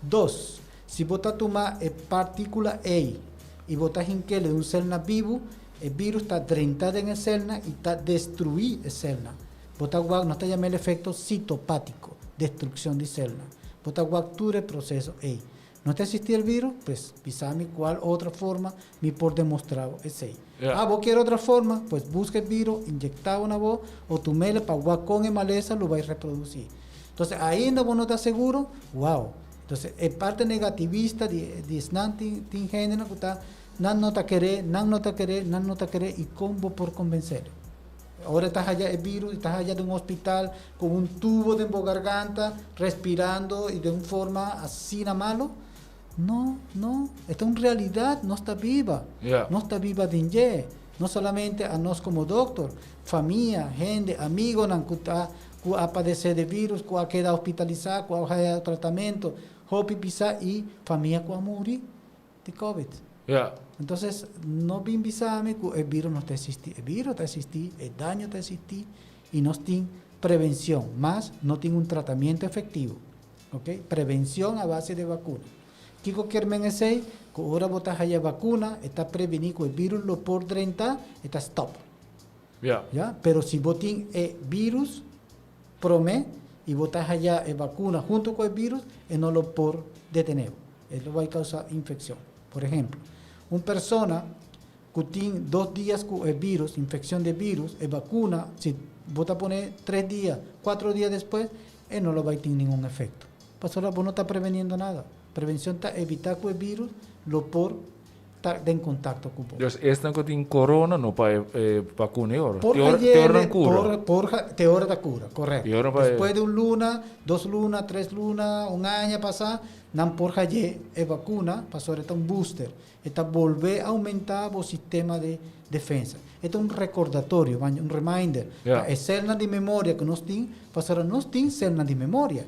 Dos, si bo ta tuma e partíkula ei i bo ta hink'el den un sèlna bibu, e vírus ta drenta den e sèlna i ta destruí e sèlna. Bo ta wak, nos ta yam'el efekto sitopátiko, destrukshon di sèlna. Bo ta wak tur e proseso ei. No ta eksistí el vírus? Pues bisa mi kual otro forma mi por demostrá bo esei. Ah, bo kier otro forma? Pues buska e vírus, inyektá bo na bo o tum'el pa wak kon e malesa lo bai reprodusí. Entonces ainda bo no ta seguro? Wow! Entonces e parte negativista di di esnan tin tin hendenan ku ta nan no ta kere, nan no ta kere, nan no ta kere i kon bo por konbensé. Ora e ta haya e virus e ta haya den un hospital ku un tubo den bo garganta respirando i den un forma asina malo? No, no, e ta un realidat, nos ta biba, nos ta biba den dje, no solamente anos komo dokter, famia, hende, amigonan ku ta ku a padesé de virus, ku a keda hospitalisá, ku a haya tratamentu, hopi bisa i famia ku a muri di covid. Entonces, no bin bisa mi ku e virus no ta eksistí. E virus ta eksistí, e daño ta eksistí i nos tin prevenshon, mas no tin un tratamiento efektivo. Ok, prevenshon a base de vakuna. Kiko kier men esei? Ku ora bo ta haya vakuna, e ta prevení ku e virus lo por drenta, e ta stòp. Ya, pero si bo tin e virus prome y bo ta haya e vacuna hunto cu e virus, e no lo por detene bo. E lo bay causa infeccion. Por ehemplo, un persona cu tin dos dias cu e virus, infeccion di e virus, e vacuna, si Bo ta pone 3 dia, 4 dia despues, e no lo bay tin ningun efecto. Pasobra bo no ta preveniendo nada. Prevencion ta evita cu e virus lo por ta den contacto cu bo. Dus esnan cu tin corona no pa e vacuna e ora. Por Te ora nan cura. Por, te ora ta cura, correcto. E ora Despues di un luna, 2 luna, 3 luna, un aña pasa, nan por haye e vacuna, pasobra ta un booster. E ta bolbe aumenta e sistema di defensa. E ta un recordatorio, un reminder. E celnan di memoria cu nos tin, pasobra nos tin celnan di memoria.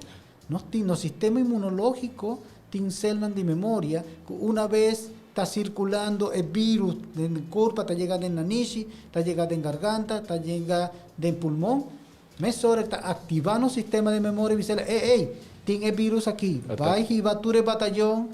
Nos tin, nos sistema inmunologico tin celnan di memoria cu un bes ta circulando e virus den curpa, ta yegando na nanishi, ta yegando na garganta, ta yegando na pulmon. Mesora ta activando e sistema di memoria y bisa: "Ey, ey, tin e virus aki. Bay hiba tur batayon,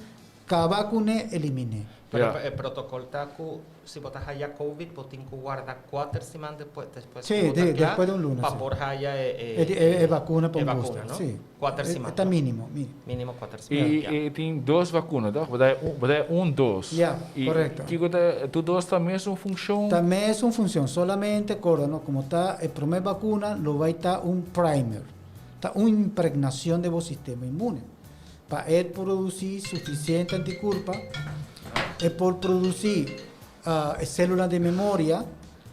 caba cu ne, elimine." Pero e protocol ta cu si bo ta haya COVID, bo tin cu warda 4 siman despues Si, despues di un luna, pa si. Por haya E, e vacuna pa e un vacuna, booster, no? Si. 4 siman. Ta no? minimo, minimo. Minimo 4 siman. E tin dos vacuna, toch? Bo ta un dos. Ja, Y correcto. Kico ta, tur dos ta mesun funcion? Tambe e un funcion, solamente, corda, no? Como ta e prome vacuna, lo bay ta un primer, ta un impregnacion di bo sistema inmune. Pa e produci suficiente anticuerpo, e por produci celula di memoria,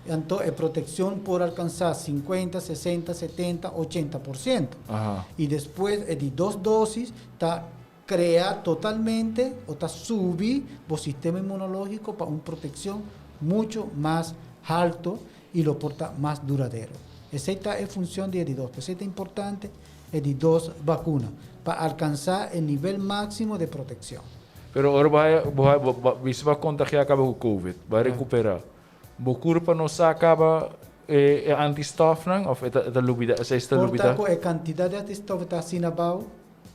anto e proteccion por alcansa 50, 60, 70, 80%. Y despues di dos dosis, ta crea totalmente o ta subi e sistema inmunologico pa un proteccion mucho mas halto y lo por ta mas duradero. Esey ta e funcion di dos. Esey ta importante, e di dos vacuna, pa alcansa e nivel maximo di proteccion. Pero ora bay bo contagia caba cu COVID, bay recupera. Bo curpa no sa caba e antistof nan of e ta lubida, esey ta lubida? Por tanto, e cantidad di antistof ta asina abou,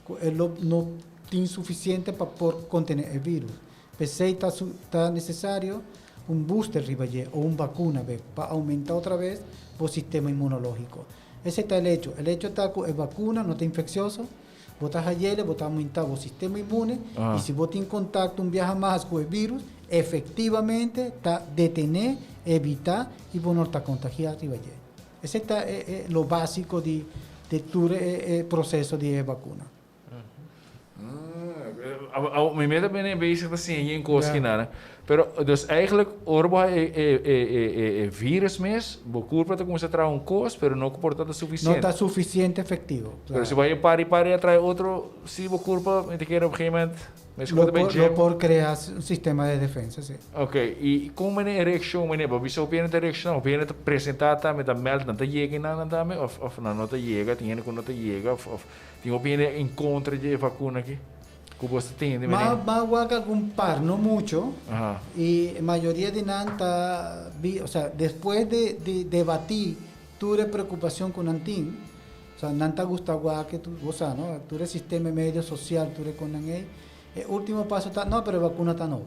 cu e no tin suficiente pa por contene e virus. P'esey ta necesario un booster riba dje, of un vacuna pa aumenta otro bes e sistema inmunologico. Esey ta e hecho. E hecho ta cu e vacuna no ta infeccioso, bo ta hayele, bo ta aumenta e sistema inmune y si bo tin contacto un biaha mas cu e virus, efectivamente ta detene, evita y bo no ta contagia riba dje. Esey ta lo basico di tur e proceso di vacuna. Ah, mi meta ben bezig te zien in cos nada. Pero dus eigenlijk ora bo e virus mes, bo curpa ta cuminsa traha un cos, pero no por ta No suficiente. ta suficiente efectivo. Pero si bay pari pari atrae otro, si bo curpa, mi ta kere op een gegeven moment, mes Lo bij por, gym. lo por crea un sistema di defensa, si. Ok, y con e reaccion, meneer? Bo bisa op een reaccion, op een te presenta tambe, ta meld, nan ta yega nan tambe, of nan no ta yega, tin hende cu no ta yega, of tin op een en contra di vacuna aki? Cu bo tin, Mas, meneer? mas huaca algún par, no mucho. Y mayoria di nan ta, o sea, despues di debati, tur e preocupacion cu nan tin, o sea, nan ta gusta que tu, o sea, no? Tur e sistema medio social, tur con nan ei. E ultimo paso ta: "No, pero vacuna ta no.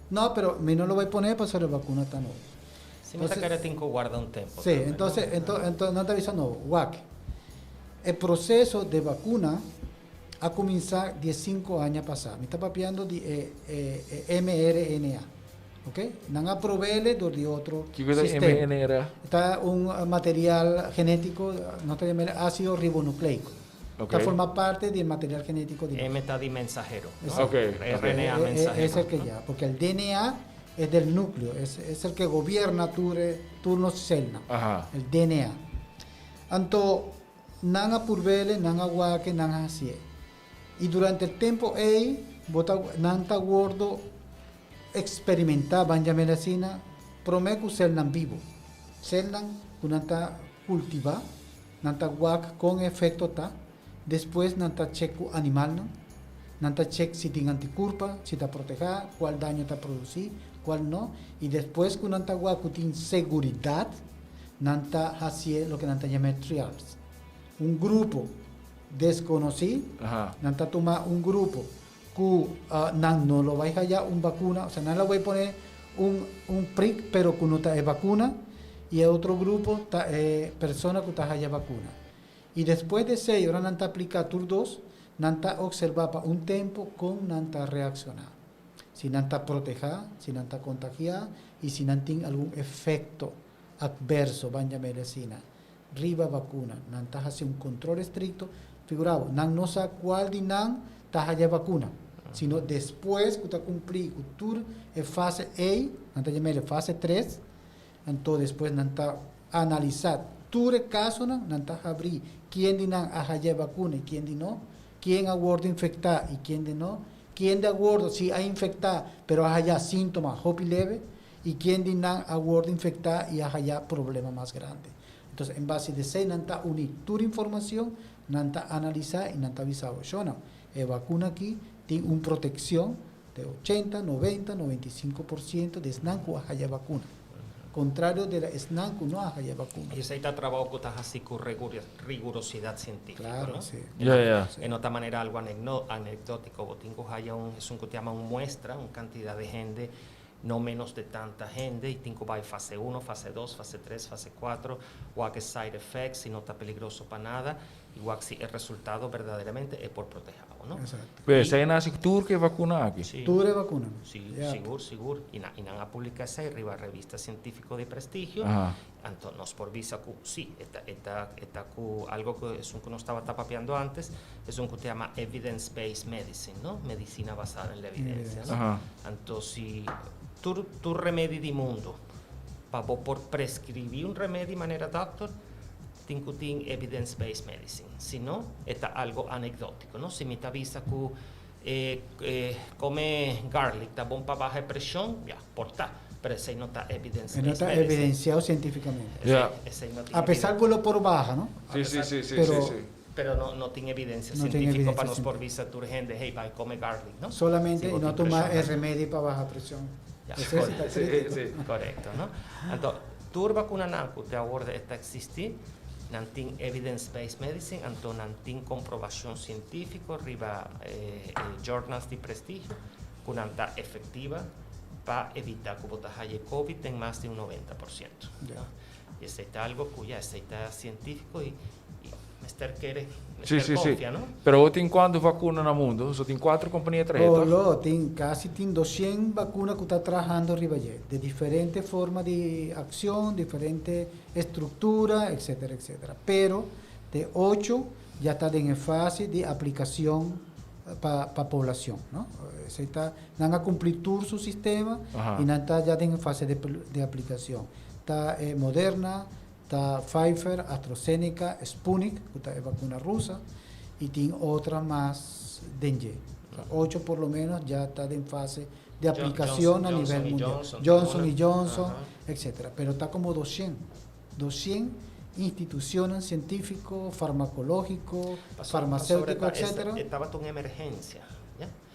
No, pero mi no lo voy a poner para la vacuna ta no." Si, mi ta Entonces- kere tin cu warda un tempo. Sí, tambe, entonces, no? entonces, nan ta bisa no, wak. E proceso di vacuna a cuminsa 15 aña pasa. Mi ta papiando di mRNA. Ok? Nan a probele di otro Kico ta sistema. mRNA? Ta un material genetico, nos ta yama acido ribonucleico. Ta forma parte del material genético di M ta di mensahero, no? Exacto. RNA mensahero. Es el que ¿no? ya, porque el DNA es del núcleo, es el que gobierna tu célula, el DNA. Anto, nan a purbele, nan a wak e, nan a hacie. Y durante e tempo ey, bo ta, nan ta wordo experimenta, ban yama asina, prome cu celnan bibo. Celnan cu nan ta cultiva, nan ta wak con efecto ta, despues nan ta check cu animal, no? Nan ta check si tin anticuerpo, si ta proteha, cual daño ta produci, cual no, y despues cu nan ta wak cu tin seguridad, nan ta haci loke nan ta yama trials. Un grupo desconoci, nan ta tuma un grupo cu nan no lo bay haya un vacuna, o sea, nan lo bay pone un prick, pero cu no ta e vacuna, y e otro grupo ta persona cu ta haya vacuna. Y despues di 6 ora nan ta aplica tur dos, nan ta observa pa un tempo con nan ta reacciona. Si nan ta proteha, si nan ta contagia y si nan tin algun efecto adverso, ban yama asina. Riba vacuna. Nan ta haci un control estricto. Figura bo, nan no sa cual di nan ta haya vacuna, sino despues cu ta cumpli cu tur e fase ey, nan ta yama el e fase 3, anto despues nan ta analisa tur e casonan, nan ta habri kien di nan a haya e vacuna y kien di no, kien a wordo infecta y kien di no, kien di a wordo si a infecta pero a haya sintoma hopi leve y kien di nan a wordo infecta y a haya problema mas grandi. Entonces, en base di esey nan ta uni tur informacion, nan ta analisa y nan ta bisa bo, Shona, e vacuna aki tin un proteccion de 80, 90, 95% di esnan cu a haya vacuna. Contrario di esnan cu no a haya vacuna. Y esey ta trabou cu ta haci cu rigurosidad cientifico, Claro, no? si. En otra manera algo anecdótico, bo tin cu haya un, esun cu ta yama un muestra, un cantidad di hende, no menos de tanta hende, y tin cu bay fase 1, fase 2, fase 3, fase 4, wak e side effects, si no ta peligroso pa nada, y wak si e resultado verdaderamente e por proteha, no? Exacto. Pero esey nace tur cu e vacuna aki? Si. Tur e vacuna, no? Si, sigur, sigur. Y nan a publica esey riba revista cientifico di prestigio. Anto nos por bisa cu si, e ta cu algo cu esun cu nos tabata papiando antes, esun cu ta yama evidence-based medicine, no? Medicina basada en la evidencia, no? Anto si tur remedi di mundo, pa bo por prescribi un remedi manera doctor, tin cu tin evidence-based medicine. Si no, ta algo anecdotico, no? Si mi ta bisa cu come garlic ta bon pa baha presion, ya, por ta. Pero esey no ta evidence-based No ta medicine. Evidenciado cientificamente. Esey no tin A pesar evidencia. cu lo por baha, no? Si. Pero no tin evidencia No tin cientifico evidencia pa nos por cientifica. bisa tur hende, "Hey, bay come garlic", no? Solamente Si y bo no tin tuma presion. e remedi pa baha presion. Esey si Correcto. ta critico. Correcto, no? Anto, tur vacuna nan cu te awor ta existi, nan tin evidence-based medicine, anto nan tin comprobacion cientifico riba journals di prestigio, cu nan ta efectiva pa evita cu bo ta haya COVID den mas di un 90%. No? Y esey ta algo cu ya esey ta cientifico y mester kere, mester confia, no? Pero tin cuanto vacuna na mundo? So tin cuatro compania traha. Oh, lo, casi tin 200 vacuna cu ta trahando riba dje, di diferente forma di accion, diferente estructura, etc., etc. Pero di 8 ya ta den fase di aplicacion pa e poblacion, no? Esey ta, nan a cumpli tur su sistema y nan ta ya den fase di aplicacion. Ta Moderna, ta Pfizer, AstraZeneca, Sputnik, cu ta e vacuna rusa, y tin otro mas den dje. 8 por lo menos ya ta den fase di aplicacion Johnson, a nivel Johnson y mundial. Johnson, Johnson una. y Johnson, etc. Pero ta como 200 instituciones científico, farmacológico, farmacéutico, etc. Tabata un emergencia,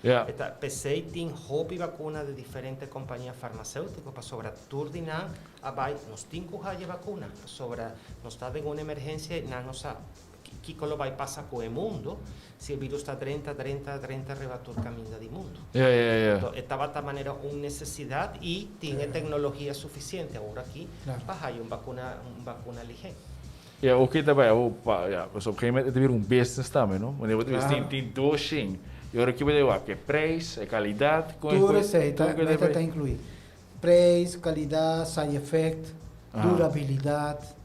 ya? P'esey tin hopi vacuna di diferente compania farmaceutico, pasobra tur di nan a bay nos tin cu haya vacuna, pasobra nos ta den un emergencia, nan no sa kico lo bay pasa cu e mundo si e virus ta 30, 30, 30 riba tur caminda di mundo. Anto, tabata manera un necesidad y tin tecnologia suficiente awor aki pa haya un vacuna lihe. Ja, oké daarbij. Oh, pa, ja, dus op een gegeven moment is het weer un business tambe, no? Wanneer we tin 200. Y awor aki bo ta e prijs, e calidad, Tur esey ta inclui. Prijs, calidad, side effect, durabilidad,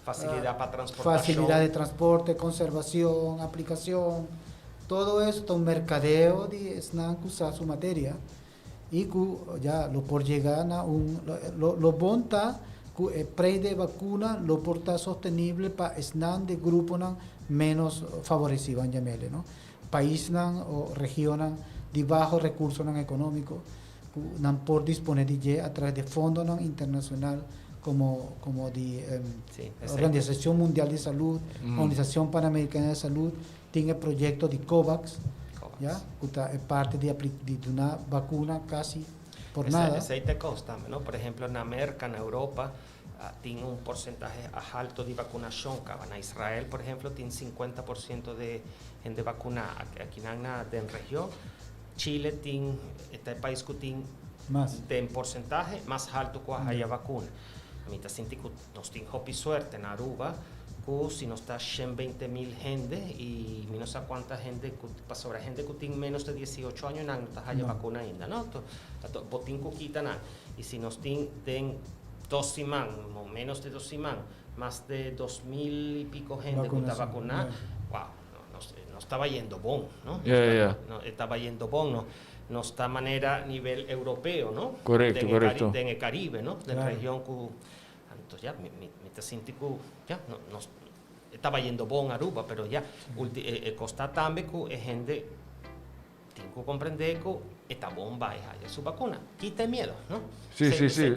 Facilidad pa transportacion. Facilidad de transporte, conservación, aplicación, todo eso ta un mercadeo di esnan cu usa su materia y cu ya lo por yega na un lo bon ta cu e prijs di vacuna lo por ta sostenibel pa esnan di grupo nan menos favorecido, yam'e, no? Pais nan o region nan di baho recurso nan economico cu nan por dispone di dje a traves di fondo nan internacional como di Organización Mundial de Salud, Organización Panamericana de Salud, tin e proyecto di COVAX, COVAX. Ya, cu ta parti di un vacuna casi por nada. Esey ta costa, no? Por ehempel, na Merca, na Europa, tin un porcentahe halto di vacunacion. Na Israel, por ehempel, tin 50% di hende vacuna. Aki na region, Chile tin, e pais cu tin Mas. di porcentahe mas halto cu e vacuna. Ami ta sinti cu nos tin hopi suerte na Aruba, cu si nos ta 120 mil hende y mi no sa cuanto hende, pasobra hende cu tin menos di 18 aña no ta haya No. vacuna ainda, no? Anto, bo tin cu kita nan. Y si nos tin den 2 siman, o menos di 2 siman, Mas di 2000 y pico hende cu ta vacuna. Wow, no, no, no ta bayendo bon, no? No ta bayendo bon, no. No ta manera nivel europeo, no? Correcto. Den Caribe, no? Den region cu anto ya mi ta sinti cu ya no, no ta bayendo bon Aruba, pero ya cos ta tambe cu e hende tin cu comprende cu ta bon bay haya su vacuna. Kita miedo, no? Si. Si,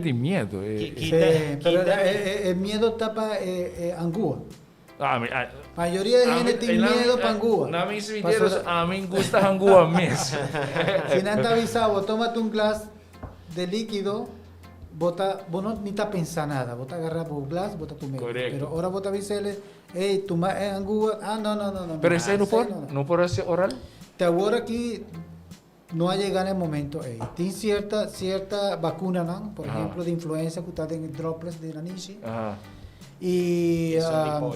tin miedo. Si, pero e miedo ta pa angua. Ah, mi, ah, Mayoria di hende tin miedo pa angua. Na mi ami gusta angua mes. Si nan ta avisa, toma un glas di likido, bo ta, bo no ni ta pensa nada, bo ta gara bo glas, bo ta tuma. Pero ora bo ta avis'e, hey, tuma angua, ah, no, no, no, no. Pero esey no por haci oral? Te awor aki no a yega e momento ey. Tin cierto vacuna, no? Por ehempel, di influenza cu ta den droplets di nanishi. Y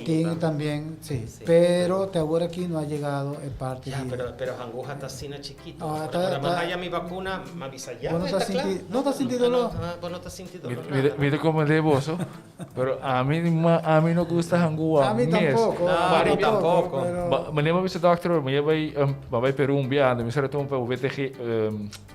tin tambe, si. Pero te awor aki no a yegado e parti Ya, di. Pero angua ta asina chikito. Ah, Ora mi haya mi vacuna, mi avisa ya. Bo no ta ta sinti, no ta sinti dolor. No, no, no ta sinti dolor. Mi ta comprende boso, pero ami no gusta angua Ami mes. tampoco. No, Ami ami tampoco. Pero Ma mi bisa doctor, mi bay Peru un biaha, mi sa tuma pa VTG,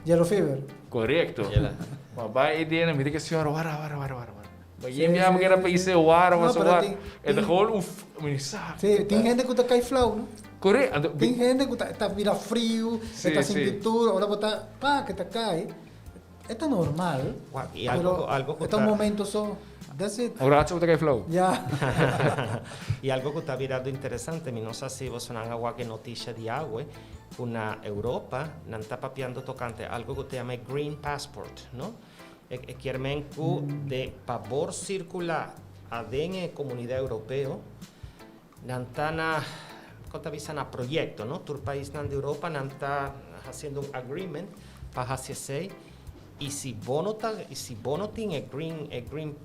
Yellow fever. Correcto. Yela. Ma bay e mi di señora, wara, wara, wara, wara. Ma je mi ama kera pa ise wara, No, was pero wara. E de gewoon uf, mi sa. Si, tin hende cu ta cay flauw, no? Correcto. Tin hende cu ta bira friu, ta sinti tur, ora bo ta, pa, cu ta cay. Ta normal. Y algo cu Ta un momento so. That's it. Un rato ta cay flauw. Ya. Y algo cu ta birando interesante, mi no sa si boso a wak noticia di awe, cu na Europa nan ta papiando tocante algo cu ta yama Green Passport, no? E kiermen cu di pa por circula den comunidad europeo, nan ta na, con ta bisa, na proyecto, no? Tur pais di Europa nan ta haciendo un agreement pa haci y si bo no ta, y si bo no tin e green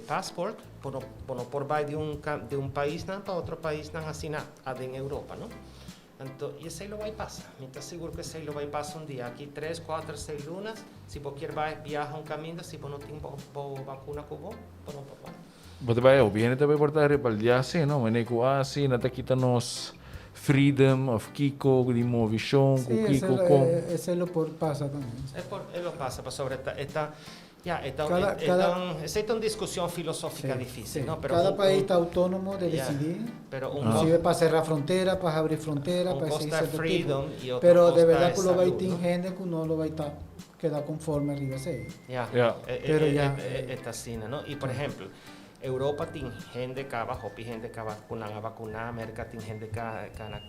passport, bo no por bay di un pais nan pa otro pais nan asina den Europa, no? Anto, y esey lo bay pasa. Mi ta sigur cu esey lo bay pasa un dia. Aki 3, 4, 6 luna, si bo kier bay viaha un caminda, si bo no tin bo vacuna cu bo, bo no por bay. Bo bay, gobierno tambe por ta respalda asina, no? Manera cu asina, ta kita nos freedom of kiko di movecion, cu kiko con. Esey lo por pasa tambe. E lo pasa, pa sobre esta ya, esta esta ta un discusion filosofico dificil, no? Pero Cada pais ta autonomo di dicidi. Pero un Inclusive pa cera frontera, pa habri frontera, un pa cos ta cierto freedom tipo. Y otro Pero di cos ta berdad cu lo bay salud, tin no? hende cu no lo bay ta keda conforme ariba esey. Pero Pero ya, Ta asina, no? Y por ehempel, Europa tin hende cu hopi hende cu vacuna, vacuna, America tin hende cu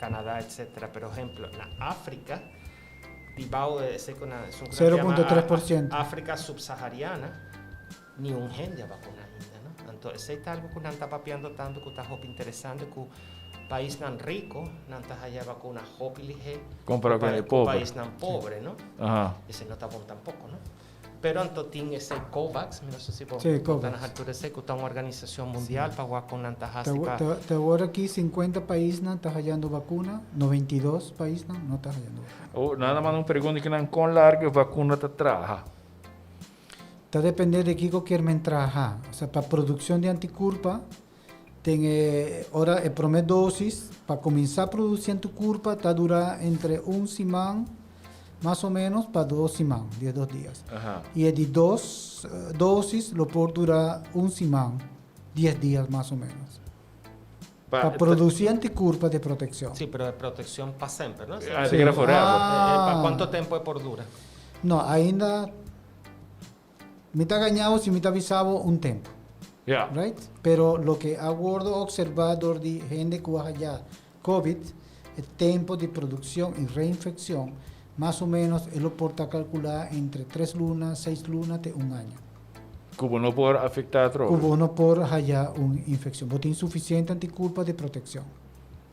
Canada, etc. Pero ehempel, na Africa, di esey cu na, un 0.3%. Africa subsahariana, ni un hende a vacuna ainda, no? Anto, esey ta algo cu nan ta papiando tanto cu ta hopi interesante cu paisnan rico nan ta haya vacuna hopi lihe Compara cu e pober. Paisnan pober, no? Esey no ta bon tampoco, no? Pero anto tin esey COVAX, mi no sa si bo Si, COVAX. na altura esey cu ta un organisacion mundial pa wak con nan ta hasi pa Te awor aki 50 paisnan ta hayando vacuna, 92 paisnan no ta hayando vacuna. Oh, nada mas un pregunta cu nan con largo vacuna ta traha. Ta depende di kico kier men traha. Osea, pa produccion di anticuerpo, tin ora e prome dosis, pa cuminsa produci anticuerpo, ta dura entre un siman, mas o menos, pa 2 siman, 12 dia. Y e di dos dosis lo por dura un siman, 10 dia mas o menos. Pa produci anticuerpo di proteccion. Si, pero proteccion pa semper, no? Ah, te forever. Ah. Pa cuanto tempo e por dura? No, ainda mi ta gaña si mi ta avisa un tempo. Right? Pero loke a wordo observa di hende cu ya COVID, e tempo di produccion y reinfeccion, mas o menos, e por ta calcula entre 3 luna, 6 luna, te un aña. Cu no por afecta otro. Cu no por haya un infeccion. Bo tin suficiente anticuerpo di proteccion.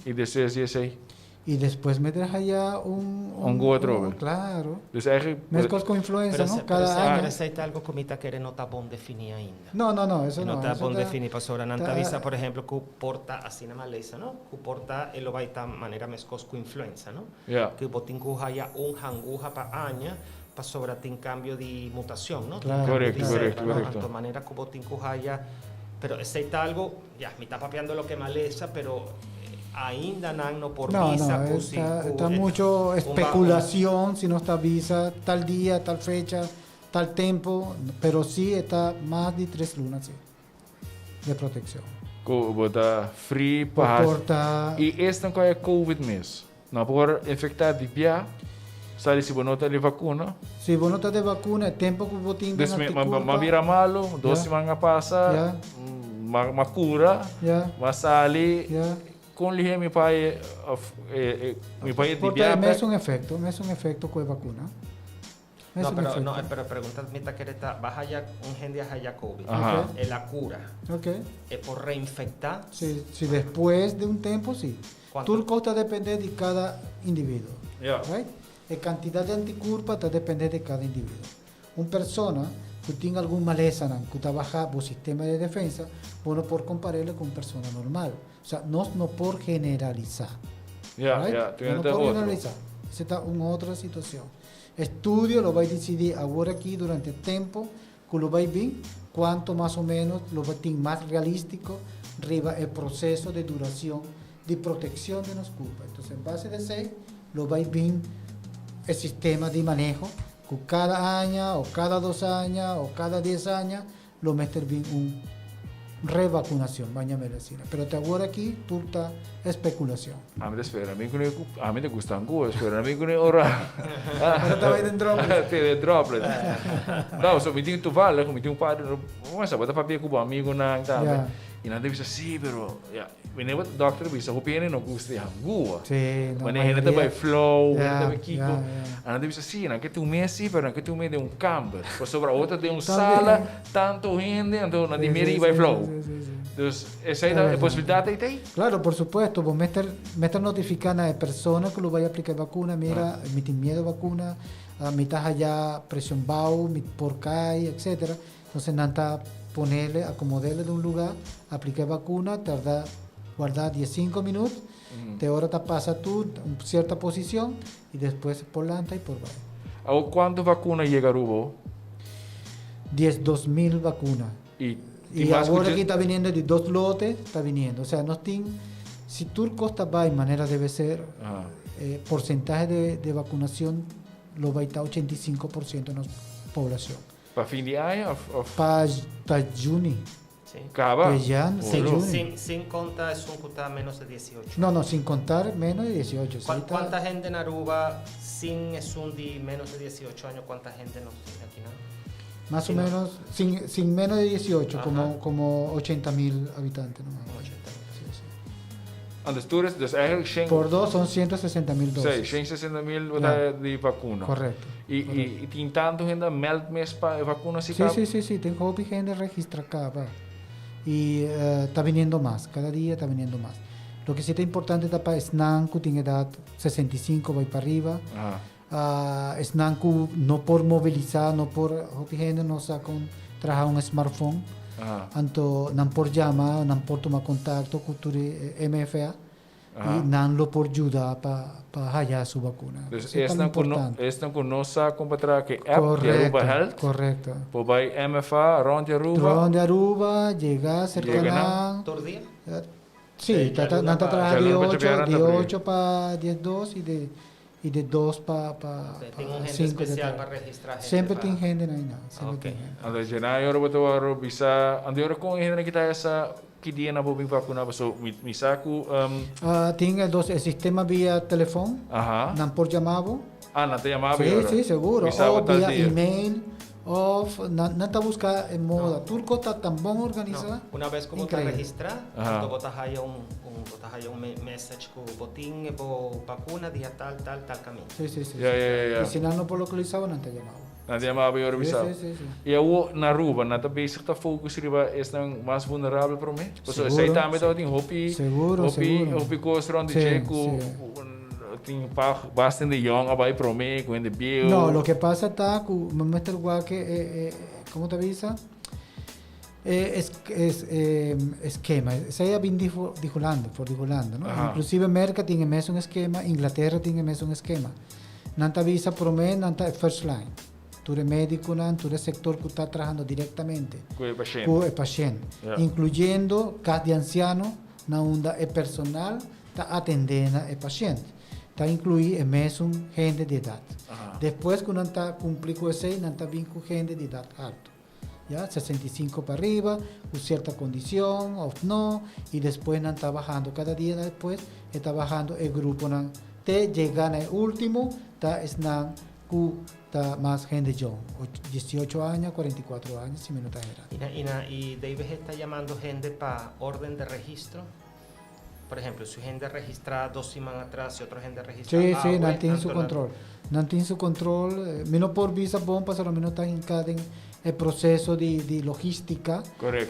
Y despues esey. Y despues mi haya un... Un otro. Claro. Dus eigenlijk... Mescos cu influenza, Pero, no? pero, Cada aña. pero esey ta algo cu mi ta kere no ta bon defini ainda. No, no, no, eso no. No ta eso bon defini pasobra nan ta bisa, por ehempel, cu por ta asina malesa, no? Cu por ta e lo bay ta manera mescos cu influenza, no? Cu bo tin cu haya un hanguha pa aña pasobra tin cambio di mutacion, no? Tin cambio di cepa, no? Anto manera cu bo tin cu haya Pero esey ta algo, ya, mi ta papiando loke m'a lesa, pero ainda nan no por No, bisa no, cu si está, cu está e mucho un especulación si no está visa tal día, tal fecha, tal tempo, pero sí está más de 3 luna sí, de protección. Cu bo ta free pa Por ta. Y esnan cu e COVID mes. No por infecta di bia. Sabi si bo no ta di vacuna. Si bo no ta di vacuna, e tempo cu bo tin Dus m'a bira malo, 2 siman a pasa, m'a cura, m'a sali, con lihe mi pai of mi pai di Por bia. ta mesun efecto, mesun efecto cu e vacuna. No, Mesun pero, efecto. no, pero pregunta mi ta kere ta, baha ya un hende haya COVID. El a cura. E por reinfecta? Si, si después de un tiempo, sí. Cuanto? Tur cos ta depende di cada individuo. Right? E cantidad di anticuerpo ta depende di cada individuo. Un persona cu tin algun malesa, cu ta baha e sistema di defensa, bo no por compar'e cu un persona normal. O sea, nos no por generalisa. Right? Tin No otro. por generalisa. Esey ta un otro situacion. Estudio lo bay dicidi awor aki durante tempo cu lo bay bin cuanto mas o menos lo bay tin mas realistico riba e proceso di duracion di proteccion di nos curpa. Anto, en base di esey, lo bay bin e sistema di maneho cu cada aña o cada 2 aña o cada 10 aña lo mester bin un revacunacion, ban yama asina. Pero te awor aki, tur ta especulacion. Ami ta spera, ami ta gusta angu, spera, ami cu ora. Ora ta bay den droplet. Te den droplet. No, so mi tin toevallig, mi tin un par, mas bo ta papia cu bo amigonan tambe. Y nan ta bisa, si, pero ja, wanneer dokter bisa, hopi hende no gusta di angua. Sí, no, Wanneer hende ta mayoria. bay flow, hende ta bay kiko. Ja. En dan bisa, si, nan ke tin un mes, si, pero nan ke tin un mes den un kamber. Pasobra otro den un Tambe. sala, tanto hende, anto nan di mira y bay flow. Sí. Dus esey ta posibilidad ey? Claro, por supuesto, bo mester notifica na persona cu lo bay aplica vacuna: "Mira, mi tin miedo vacuna, mi ta haya presion bou, mi por cay", etc. Entonces, nan ta pone'le, acomodarle den un lugar, aplica vacuna, tarda, warda 15 minuut, te ora ta pasa tur, un cierta posicion y despues por lanta y por bay. Awor, cuanto vacuna a yega Aruba? 12 mil vacunas. Y, Y mas ahora que aquí está viniendo de dos lotes, está viniendo. O sea, no tiene, si tur cos ta bay manera debe ser, porcentaje de vacunación lo va a estar 85% en la población. Pa fin di aña of Pa, pa juni. Sí. Caba? De ya, de Sin, juni. sin contar esun cu ta menos di 18. No, sin contar menos de 18. Sí, ¿Cuánta hende na Aruba sin esun di menos di 18 aña, cuánta hende nos tin aki, no? Más Sí, o no. menos, sin menos de 18, como 80 mil habitantes. ¿No? Como 80.000. Sí. Anto, tur, dus eigenlijk geen Por dos son 160 mil dosis. Si, 160 mil di vacuna. Correcto. Y tin tanto hende meld mes pa vacuna si Sí, tengo hopi hende registra acá, va. Y está viniendo más, cada día está viniendo más. Lo que sí está importante está para esnan cu tin edad 65 bay pa ariba. Esnan cu no por movilisa, no por, hopi hende no sa con traha un smartphone. Anto nan por yama, nan por tuma contacto cu MFA y nan lo por yuda pa haya su vacuna. Dus Esey ta esnan lo cu no, importante. esnan cu no sa con traha e app di Aruba Health. Por bay MFA, rond di Aruba. Rond di Aruba, yega cerca Yega nan. ¿Tur dia? Sí, djaluna nan ta traha di Djaluna pa 8, djabièrnè di ta habri. 8 pa 10, 2 y di 2 pa Tin un hende 5 di especial tardi. pa registra hende. Semper tin hende ey, no. Semper tin hende. Anto, djena ora bo ta bisa, anto ora con hende cu ta esa ki dia nan por bin vacuna, so mi sa cu Ah, tin el sistema via telefon, nan por yama bo. Ah, nan ta yama Sí, sí, seguro. Mi sa O tal via dia. email, o nan ta busca en moda. Tur cos ta tan bon organisa. No, una vez cu bo ta Increíble. registra, anto bo ta haya un message cu bo tin bo vacuna dia tal, tal, tal caminda. Sí. Ja. Y si no, no por localizado, nan ta yama. Nan ta yama ora bisa. Sí. Y awor na Aruba, nan ta bezig ta focus riba esnan mas vulnerabel pa mi. So, esey tambe ta tin hopi hopi hopi cos rond di dje cu tin pa bastante young a bay prome cu hende bieu. No, lo que pasa está que mester que ¿cómo te avisa? Es esquema. Esey a bin di Hulanda, for di Hulanda, no? Inclusive Merca tin mes un esquema, Inglaterra tin mes un esquema. Nan ta avisa prome, nan ta first line. Tur e médikonan, tur e sektor ku ta trahando direktamente ku e pashènt. Ku e pashènt. Inkluyendo kas di ansiano na unda e personal ta atendé na e pashènt. Ta inkluí e mesun hende di edat. Despues ku nan ta kumpli ku esei, nan ta bin ku hende di edat altu. Ya, 65 pa riba, ku sierto kondishon òf no, i despues nan ta bahando. Kada dia despues e ta bahando e gruponan te yega na e último, ta esnan ku ta mas hende jong, 18 aña, 44 aña, si mi no ta erá. I na, i na, i DIVG ta yamando hende pa órden de registro? Por ehemplo, si hende registrá 2 siman atras i otro hende registrá Sí, nan tin su control. Nan tin su control. Mi no por bisa bon pasobra mi no ta hinká den e proseso di logístika.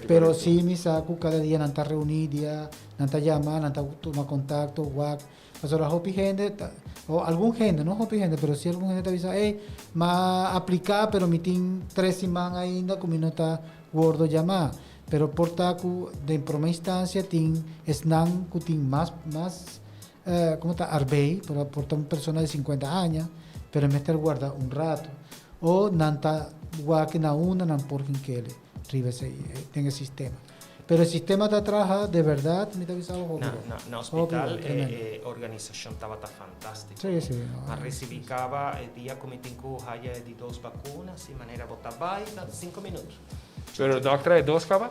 Pero sí mi sa ku kada dia nan ta reuní, dia nan ta yama, nan ta tuma kontakto, wak. Pasobra hopi hende, ta, o algun hende, no hopi hende, pero sí algun hende ta bisa, "Ey, m'a apliká, pero mi tin 3 siman ainda ku mi no ta wordo yamá." Pero por ta ku den promé instansia tin esnan ku tin mas, komo ta arbei, por ta un persona di 50 aña, pero mester warda un rato. O nan ta wak na unda nan por hinkele riba esei den e sistema. Pero e sistema ta traha de bèrdat, mi ta bisa hopi Na, bon. na, na Hopi hospital bon, tremendo. E organisashon tabata fantástiko. Sí, no, A risibí kaba e dia ku mi tin ku haya di dos vakuna, si manera bo ta bai, ta 5 minüt. Pero dòkter e dos kaba?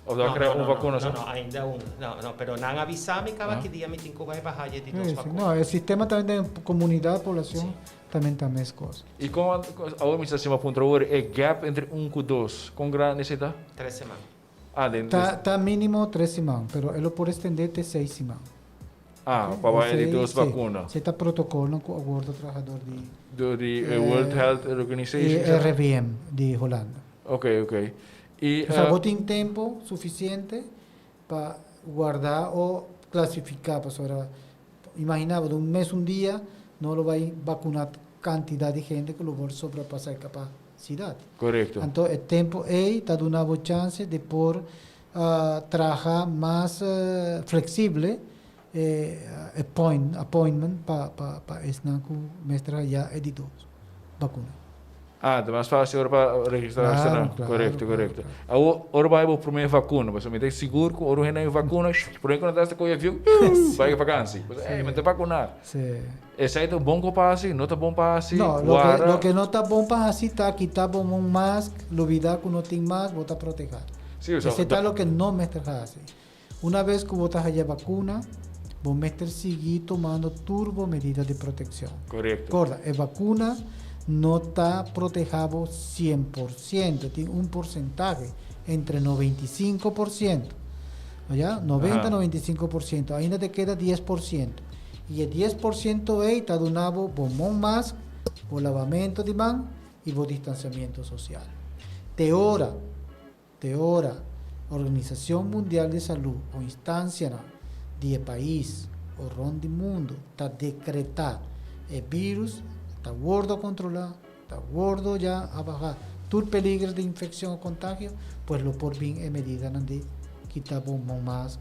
Òf dòkter un vakuna no, so? No, ainda un. No, pero nan a avisá mi kaba ki dia mi tin ku bai pa haya di dos vakuna. No, e sistema tambe di komunidat, poblashon, tambe ta mes kos. I kon, awor mi sa sima puntra awor, e gap entre un ku dos, kon grandi esei ta? 3 siman. Ah, den, Ta mínimo 3 siman, pero e lo por ekstendé te 6 siman. Ah, pa bai di dos vakuna. Esei ta protokolo ku awor ta trahador di Di World Health Organization. RIVM di Hulanda. Ok. I, O sea, bo tin tempu sufisiente pa warda o klasifiká. Pasobra, imaginá, un mes un dia, no lo bai vakuná kantidat di hende ku lo por sobrepasá e kapasidat. Anto, e tempu ei ta duna chèns di por traha mas fleksibel appointment pa esnan ku mester ya e di dos vakuna. Ah, ta mas fásil ora pa registrá. Claro. Korekto. Awor, ora bai bo promé vakuna, pasobra mi ta sigur ku ora hende vakuna, promé ku nan ta kohe avion, bai vakansi. Ei, mi ta vakuná. Esei ta bon pa hasi, no ta bon pa hasi? No, loke no ta bon pa hasi ta kita bo un mask, lubidá ku no tin mask, bo ta protehá. O sea, Esei ta loke no mester hasi. Una bes ku bo ta haya vakuna, bo mester sigui tumando tur medida di protekshon. Korda, e vakuna no ta protehá 100%, tin un porsentahe entre 95%, ya? 90, 95%, ainda te keda 10%. I e 10% ei ta duna bo bon mask, bo lavamentu di man i bo distansiamentu sosial. Te ora, Organisashon Mundial di Salú o instansia di pais o rònt di mundu ta dekretá e virus ta wòrdu kontrolá, ta wòrdu ya a baha tur peliger di infekshon o kontagio, pues lo por bin e medida di kita bo mask,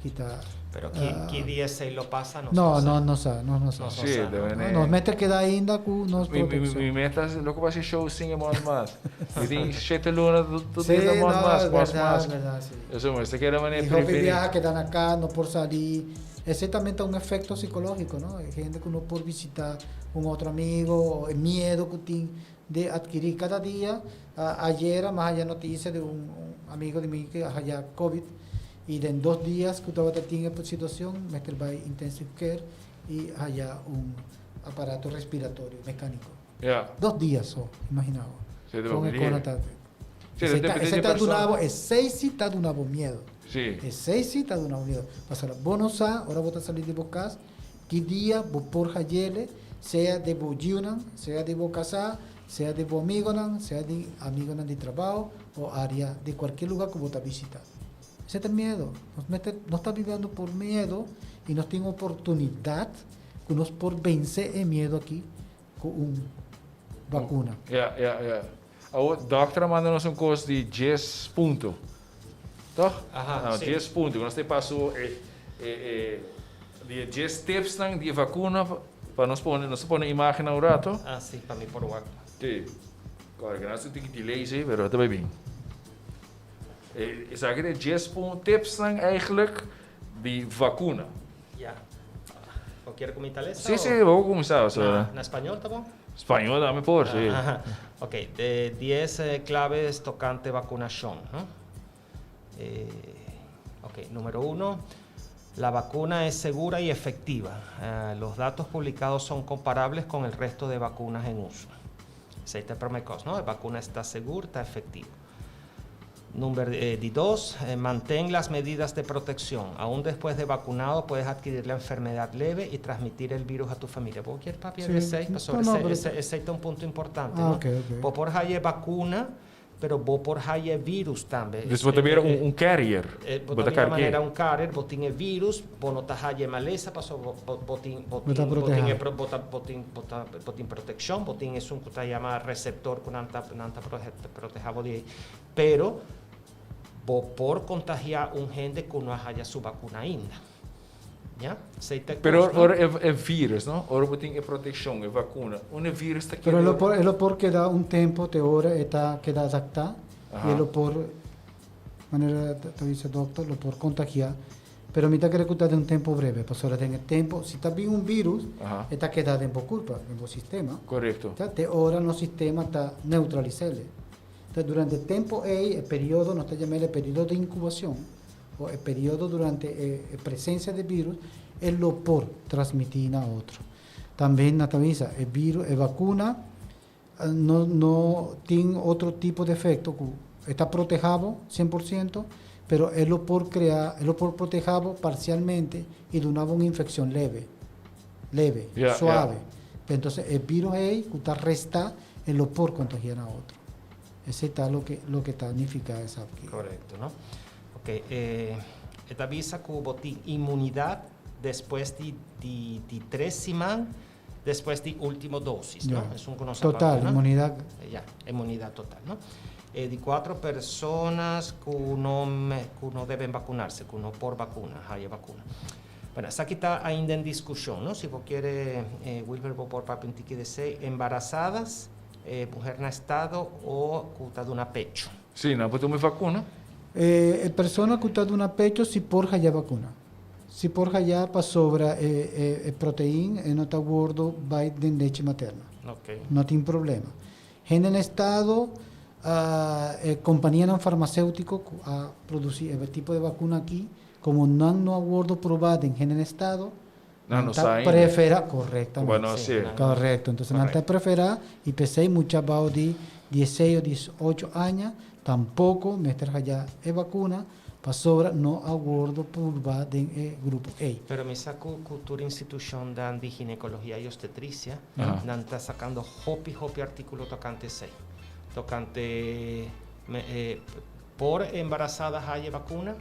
kita Pero ki dia esei lo pasa? No, no, no sa, no, no sa. No, Sí, no. No, nos mester keda ainda ku nos Mi, protekshon. mi meta loke pa show sin e mond mask. Mi tin 7 luna tur dia Sí, mond no, mask, es mask, bèrdat, mask. Bèrdat, sí. Esei mes, ke manera I hopi preferí. biaha keda na kas, no por sali. Esei tambe ta un efekto sikológiko, no? Hende ku no por bishitá un otro amigu, e miedu ku tin di atkirí kada dia. Ayera, m'a haya notisia di un amigu di mi ku haya COVID i den 2 dia ku tabata tin e situashon, mester bai intensive care i haya un aparato respiratorio mekániko. 2 dia so, imaginá. Sí, Kon te e ta. Sí, Esei depende esei di ta persona. duna bo, esei sí ta duna bo miedu. Esei sí ta duna bo miedu. Pasobra bo no sa, ora bo ta sali di bo kas, ki dia bo por hayele, sea di bo yiunan, sea di bo kasá, sea di bo amigunan, sea di amigunan di trabou o área di kualke lugá ku bo ta bishitá. Esei ta miedu. Nos ta bibiendo pa miedu i nos tin oportunidat ku nos por vense e miedu aki ku un vakuna. Ja. Oh, dòkter a manda nos un kos di 10 punto. Toch? Aha, No, sí. 10 punto. Nos ta pasa di 10 tips nan di vakuna pa nos pone imágen un ratu. Ah, sí, pa mi por wak. Sí. Correcto, nan su tiki delay sí, pero ta bay bien. Esaki ta 10 tipsnan eigenlijk di vacuna. Ya. Bo kier cuminsa lesa? Sí, sí, bo cuminsa. O sea. Na spañol ta bon? Spañol tambe por, sí. Ok, de 10 claves tocante vacunacion. No? Ok, número 1. La vacuna es segura y efectiva. Los datos publicados son comparables con el resto de vacunas en uso. Esey ta prome cos, no? E vacuna ta sigur, ta efectivo. Número 2, mantén las medidas de protección. Aún después de vacunado puedes adquirir la enfermedad leve y transmitir el virus a tu familia. Bo kier papia Sí. di esey? Paso No, no, ese, pero ese, esey ta un punto importante, Ah, no? ok. Bo por haya vacuna, pero bo por haya virus tambe. Dus bo ta bira un carrier. Bo Bo ta ta manera carrier. un carrier, bo tin e virus, bo no ta haya malesa, paso bo tin bo Bo ta tin bo tin proteha. bo ta bo tin proteccion, bo tin esun cu ta yama receptor cu nan ta proteha bo di, pero bo por contagia un hende cu no haya su vacuna ainda. Ya? Esey ta Pero cos, no? ora e virus, no? Ora bo tin e proteccion, e vacuna. Un virus ta Pero e lo por keda un tempo, te ora e ta keda adapta, y e lo por, manera ta bisa doctor, lo por contagia. Pero mi ta kere cu ta den un tempo breve, pasobra den tempo, si ta bin un virus, e ta keda den bo curpa, den bo sistema. Ta, te ora nos sistema ta neutralis'e. Entonces, durante e tempo ey, e periodo, nos ta yama e periodo di incubacion, o e periodo durante e presencia di virus, e lo por transmiti na otro. Tambe nan ta bisa, e virus, e vacuna, no tin otro tipo di efecto, cu ta proteha 100%, pero e lo por crea, e lo por proteha parcialmente y duna un infeccion leve, leve, suave. Entonces, e virus ey, cu ta resta, e lo por contagia na otro. Esey ta loke ta significa esaki. Correcto, no? Ok, e ta bisa cu bo tin inmunidad despues di 3 siman despues di ultimo dosis, no? Ya. Es un conoce Total, ¿no? inmunidad. Ya, inmunidad total, no? Di cuatro personas cu no deben vacunarse, cu no por vacuna, haya vacuna. Bueno, esaki ta ainda en discusion, no? Si bo kier, Wilber, bo por papia un tiki di esey, embarazadas, muher na estado o cu ta duna pecho. Si, no por tuma vacuna. Persona cu ta duna pecho si por haya vacuna. Si por haya pasobra proteina, no ta wordo bay den lechi materna. No tin problema. Hende na estado, compania farmaceutico a produci e tipo di vacuna aki, como no a wordo proba den hende na estado, No, no ta sa ainda. Prefera, correctamente. Bueno, Sí, si. no. Correcto. Entonces, nan ta prefera y p'esey mucha bou di 16 o 18 aña, tampoco mester haya e vacuna, pasobra no a wordo proba den grupo ey. Pero mi sa cu tur institucion di ginecologia y obstetricia, nan ta sacando hopi hopi articulo tocante esey. Tocante por embarazada haya vacuna,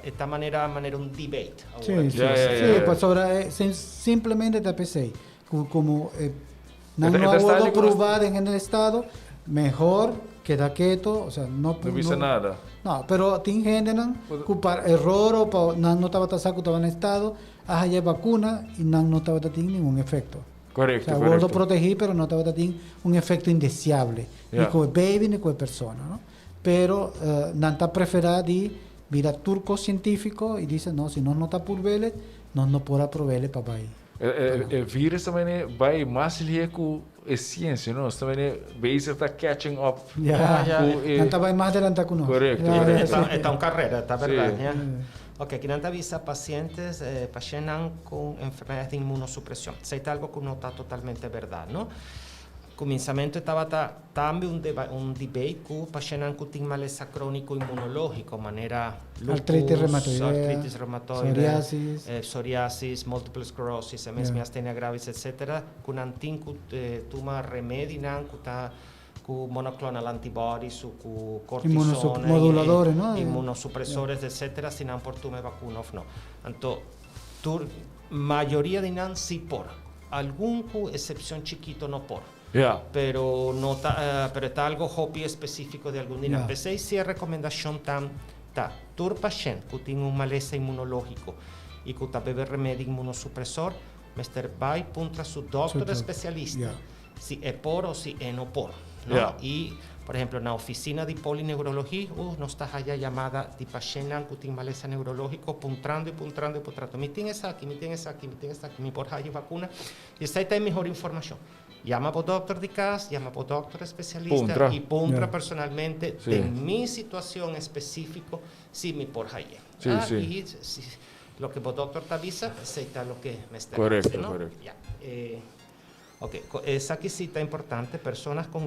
esta manera un debate. Sí, Awor. sí, Ya, sí, ya. Pasobra simplemente ta p'esey. Como no, Esta- no esta a wordo está proba den estado, mejor keda keto, o sea, no. No bisa nada. No, pero tin hende nan cu pa error o pa nan no tabata sa cu tabata na estado, a haya vacuna y nan no tabata tin ningun efecto. O sea, wordo protegi, pero no tabata tin un efecto indeseable, ni cu baby ni cu persona, no? Pero nan ta prefera di mira tur cos cientifico y dice: no, si no no ta prob'e, no no por aprob'e pa bay. E virus tambe bay mas lihe cu e ciencia, no? Tambe bezig ta catching up. Ya. Nan ta bay mas adelanta cu nos. Correcto, correcto. Ta un carera, ta berdad. Ya. Ok, aki nan ta avisa pacientes cu enfermedad di inmunosupresion. Esey ta algo cu no ta totalmente berdad, no? Cuminsamento tabata tambe un debate cu paciente cu tin malesa cronico inmunologico, manera lupus, Artritis reumatoidea, artritis reumatoide, psoriasis. Psoriasis, multiple sclerosis, MS, miastenia gravis, etc. Cu nan tin cu tuma remedi nan cu ta cu monoclonal antibodies o cu cortisona, Moduladores, no? Inmunosupresores, etc. Si nan por tuma vacuna of no. Anto, tur mayoria di nan si por. Algun cu excepcion chikito no por. Pero no ta, pero ta algo hopi specifico di algun dia. P'esey si e recomendacion ta tur paciente cu tin un malesa inmunologico y cu ta bebe remedi inmunosupresor, mester bay puntra su doctor Su especialista si e por o si e no por. No? Y, por ehempel, na oficina di polineurologia, nos ta haya yamada di pashent cu tin malesa neurologico, puntrando y puntrando y puntrando. Mi tin esaki, mi tin esaki, mi tin esaki, mi por haya vacuna. Y esey ta e miho informacion. Yama pa dokter di cas, yama pa dokter especialista Puntra. Y puntra personalmente di mi situacion specifico si mi por haya. Ah, y si, loke e dokter ta avisa, esey ta loke mester no? Correcto. Ja. Ok, esaki si ta importante, personas con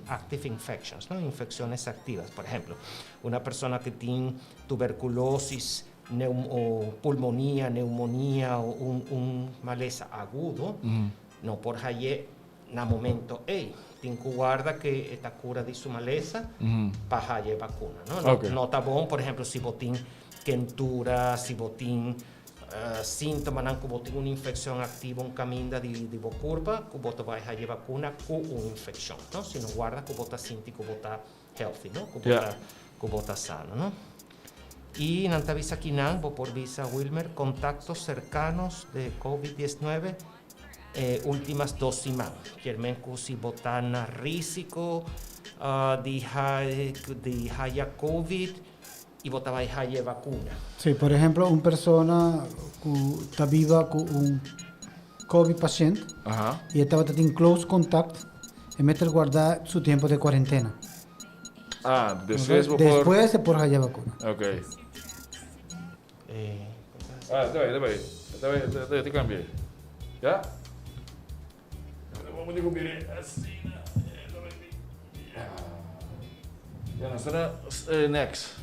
active infections, no? Infecciones activas. Por ejemplo, una persona cu tin tuberculosis, o pulmonía, neumonía o un malesa agudo, no por haye na momento ey. Tin cu warda cu e ta cura di su malesa pa haya vacuna, no? No, no ta bon, por ehempel, si bo tin kentura, si bo tin sintoma cu bo tin un infeccion activo, un caminda di bo curpa, cu bo ta bay haya vacuna cu un infeccion, no? Sino warda cu bo ta sinti cu bo ta healthy, no? Cu bo ta, cu bo ta sano, no? Y nan ta bisa akinan, bo por bisa Wilmer, contactos cercanos de COVID-19 últimas 2 siman. Kiermen cu si bo ta na risico di haya COVID y bo ta bay haya vacuna. Si, por ehempel, un persona cu ta biba cu un COVID patient y tabata den close contact, e mester warda su tempo di cuarentena. Ah, despues por. Despues e por haya vacuna. Ok. Ah, ta bien, ta bien. Ta bien, ta bien, te cambié. Ya? Ban cubri asina. Ya, nos ta next.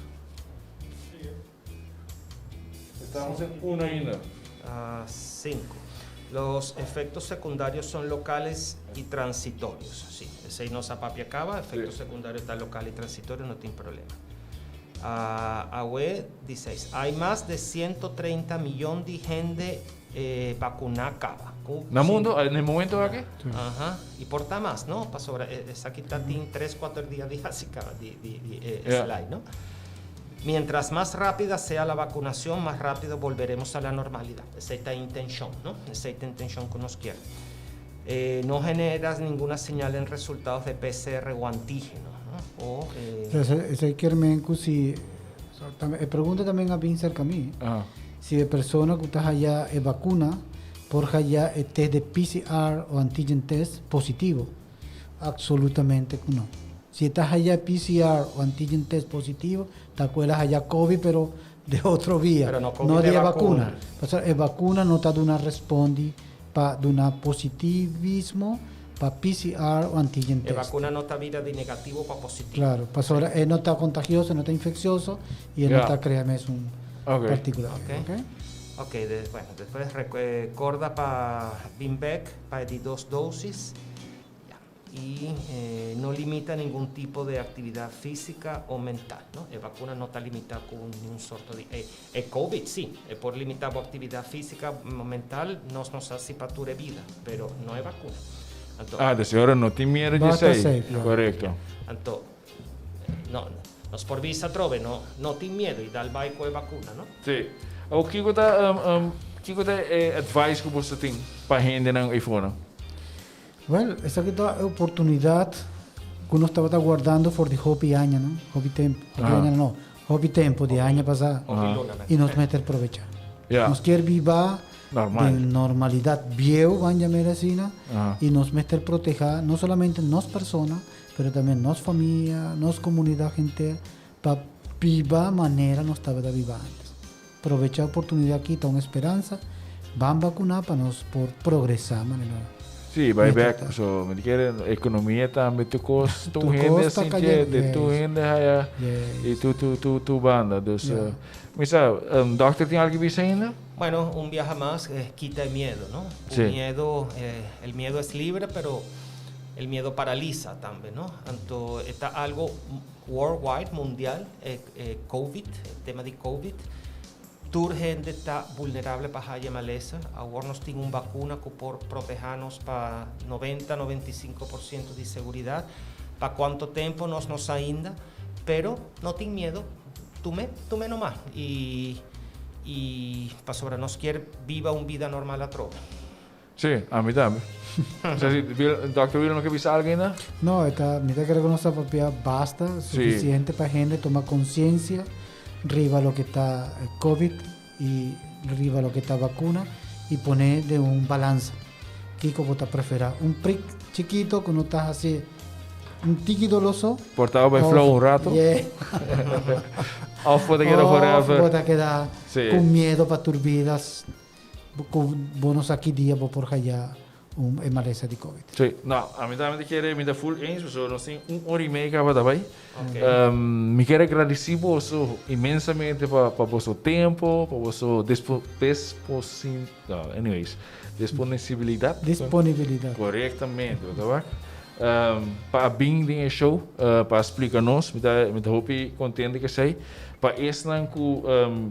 Estamos en uno ainda. Ah, cinco. Los efectos secundarios son locales y transitorios. Si, esey nos a papia caba, efecto secundario ta local y transitorio, no tin problema. AUE 16. Hay más de 130 miyon di hende vacuna caba. Na mundo, na momento aki? Ajá. Y por ta mas, no? Pasobra, esaki ta tin 3, 4 dia di caba di slide, no? Mientras más rápida sea la vacunación, más rápido volveremos a la normalidad. Esey ta e intencion, no? Esey ta e intencion cu nos kier. No genera ninguna señal en resultados de PCR o antígeno, no? O Esey kiermen cu si e pregunta tambe a bin cerca mi. Si e persona cu ta haya e vacuna por haya e test di PCR o antigen test positivo. Absolutamente cu no. Si ta haya PCR o antigen test positivo, ta cu el a haya COVID, pero di otro via. Pero no COVID no di di vacuna. Vacuna. Pasobra e vacuna no ta duna responde pa duna positivismo pa PCR o antigen E test. Vacuna no ta bira di negativo pa positivo. Claro, pasobra e no ta contagioso, no ta infeccioso y no ta crea mes un particula. Ok. Ok? Ok, bueno, despues corda pa bin bek pa di dos dosis. Ya. Y no limita ningún tipo de actividad física o mental, no? E vacuna no ta limita cu ningun sorto di COVID, si, por limita e actividad física o mental, nos ta haci pa tur bida, pero no e vacuna. Anto, Ah, di seguro no tin miedo di Basta esey. safe, ya. Correcto. Anto, no, nos por bisa trobe, no, no tin miedo y dal bay cu e vacuna, no? Si. O kico ta advice cu bo tin pa hendenan eyfo? Well, esaki ta e oportunidad cu nos tabata wardando for di hopi aña, no? Hopi tempo, hopi aña no, hopi tempo di aña pasa. Hopi luna, no? Y nos mester aprovecha. Nos kier biba Normal. di normalidad bieu, ban yama asina, y nos mester protege no solamente nos persona, pero tambe nos famia, nos comunidad hende, pa biba manera nos tabata biba antes. Aprovecha e oportunidad aki, ta un speransa, ban vacuna pa nos por progresa, manera. Si, bay Mester back. So, mi kier economia tambe tur cos, tur Tur hende cos ta asina, cayendo. di tur hende haya y tur banda. Dus, misa, doctor tin algo bisa ainda? Bueno, un viaje más, quita el miedo, ¿no? Un miedo, el miedo es libre, pero el miedo paraliza también, ¿no? Entonces, está algo worldwide, mundial, COVID, el tema de COVID. Tur hende ta vulnerable pa haya malesa. Awor nos tin un vacuna cu por protegernos pa 90-95% di seguridad. Pa cuanto tempo nos no sa ainda, pero no tin miedo, tum'e nomás. Y pasobra nos kier biba un bida normal atrobe. Si, ami tambe. Osea si Dòkter Wilmer ke bisa algu ainda? No, e ta, mi ta kere ku nos ta papia basta, sufisiente pa hende tuma konsiensia riba loke ta Covid i riba loke ta vakuna i pone den un balansa. Kiko bo ta preferá? Un prik chikito ku no ta hasi un tiki doloso? Por ta bai flow un rato? Yeah. Of bo ta keda forever? Of bo ta keda ku miedo pa tur bida ku bo no sa ki dia bo por haya un e malesa di Covid. Sí, no, ami tambe ta kere, mi ta full eens, pasobra nos tin un ora y media kaba ta bai. Mi kier a gradeci boso inmensamente pa pa boso tempo, pa boso dispo disposi no, anyways, disponisibilidad. Disponibilidad. Corectamente, bo ta wak. Pa a bin den e show, pa a splica nos, mi ta mi ta hopi contento cu esey. Pa esnan cu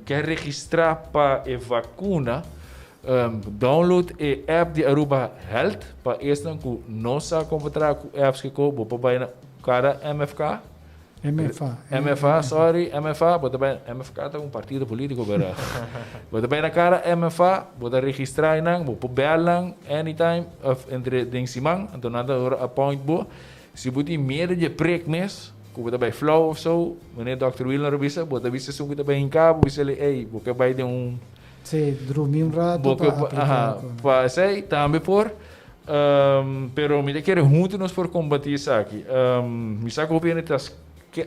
kier registra pa e vacuna, Download e app di Aruba Health pa esnan ku no sa kon pa traha ku apps kiko bo por bai na kada MFK. MFA. MFA, sorry, MFA, bo ta bai MFK ta un partido politico bera. Bo ta bai na kada MFA, bo ta registra einan, bo por bel nan anytime of entre den siman, anto nan ta ora appoint bo. Si bo tin miedo dje prek mes, ku bo ta bai flou of so, manera Dòkter Wilner a bisa, bo ta bisa esun ku ta bai hinka bo, bisa li, ey, bo ke bai den un Sí, drumi un rato pa aplica Aha, pa esey tambe por. Pero mi ta kere hunto nos por combati esaki. Mi sa cu hopi hende ta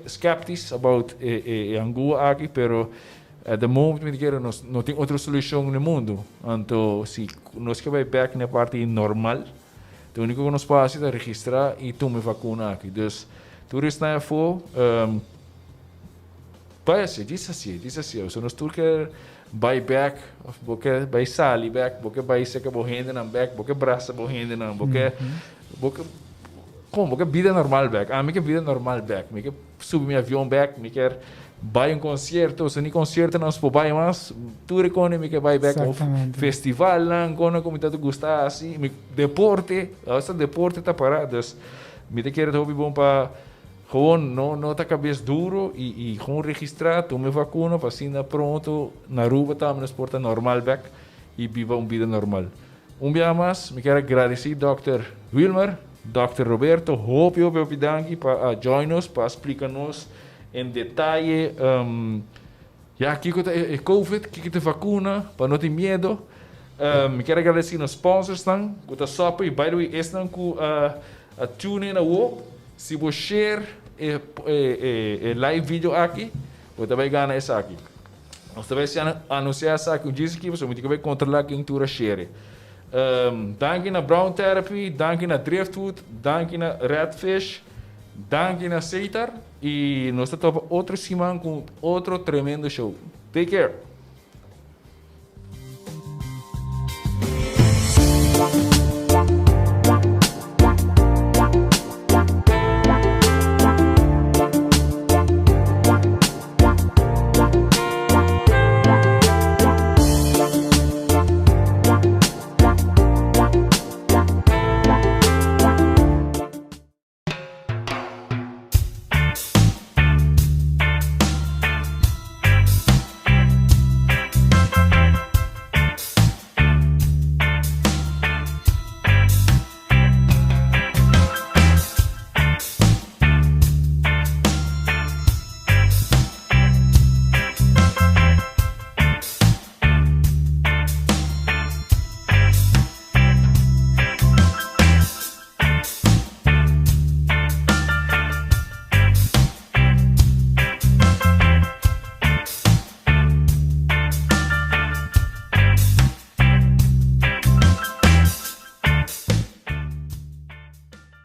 skeptisch about e angua aki, pero at the moment mi ta kere nos no tin otro solucion na e mundo. Anto si nos ke bay bek na e parti normal, e unico cu nos por haci ta registra y tuma e vacuna aki. Dus tur esnan afo, Bai hacié, djis hacié, djis hacié. Pasobra nos tur ke bai bek, of bo ke bai sali bek, bo ke bai seka bo hendenan bek, bo ke brasa bo hendenan, bo ke, bo ke, kon, bo ke bida normal bek. Ami ke bida normal bek. Mi ke subi mi avion bek, mi kier bai un concierto, pasobra ni conciertonan nos por bai mas. Tur e kone mi ke bai bek, of festivalnan, kone ku mi ta gusta hasi, mi deporte, asta deporte ta para. Dus mi ta kere ta hopi bon pa. Gewoon no no ta cabes duro y y gewoon registra, tuma e vacuna pa asina pronto na Aruba tambe nos por ta normal bek y biba un bida normal. Un biaha mas mi kier a gradeci Dòkter Wilmer, Dòkter Roberto hopi hopi hopi danki pa a join nos pa a splica nos en detaye ya kico ta e covid, kico ta e vacuna pa no tin miedo. Mi kier a gradeci nos sponsorsnan cu ta sopo y by the way esnan cu a a tune in awo. Si bo share e e live video aki, bo ta bai gana esaki. Nos ta bai anuncia esaki un djis aki pasobra mi tin ku bai kontrola ken tur a share. Danki na Brown Therapy, danki na Driftwood, danki na Redfish, danki na Seitar y nos ta topa otro siman ku otro tremendo show. Take care!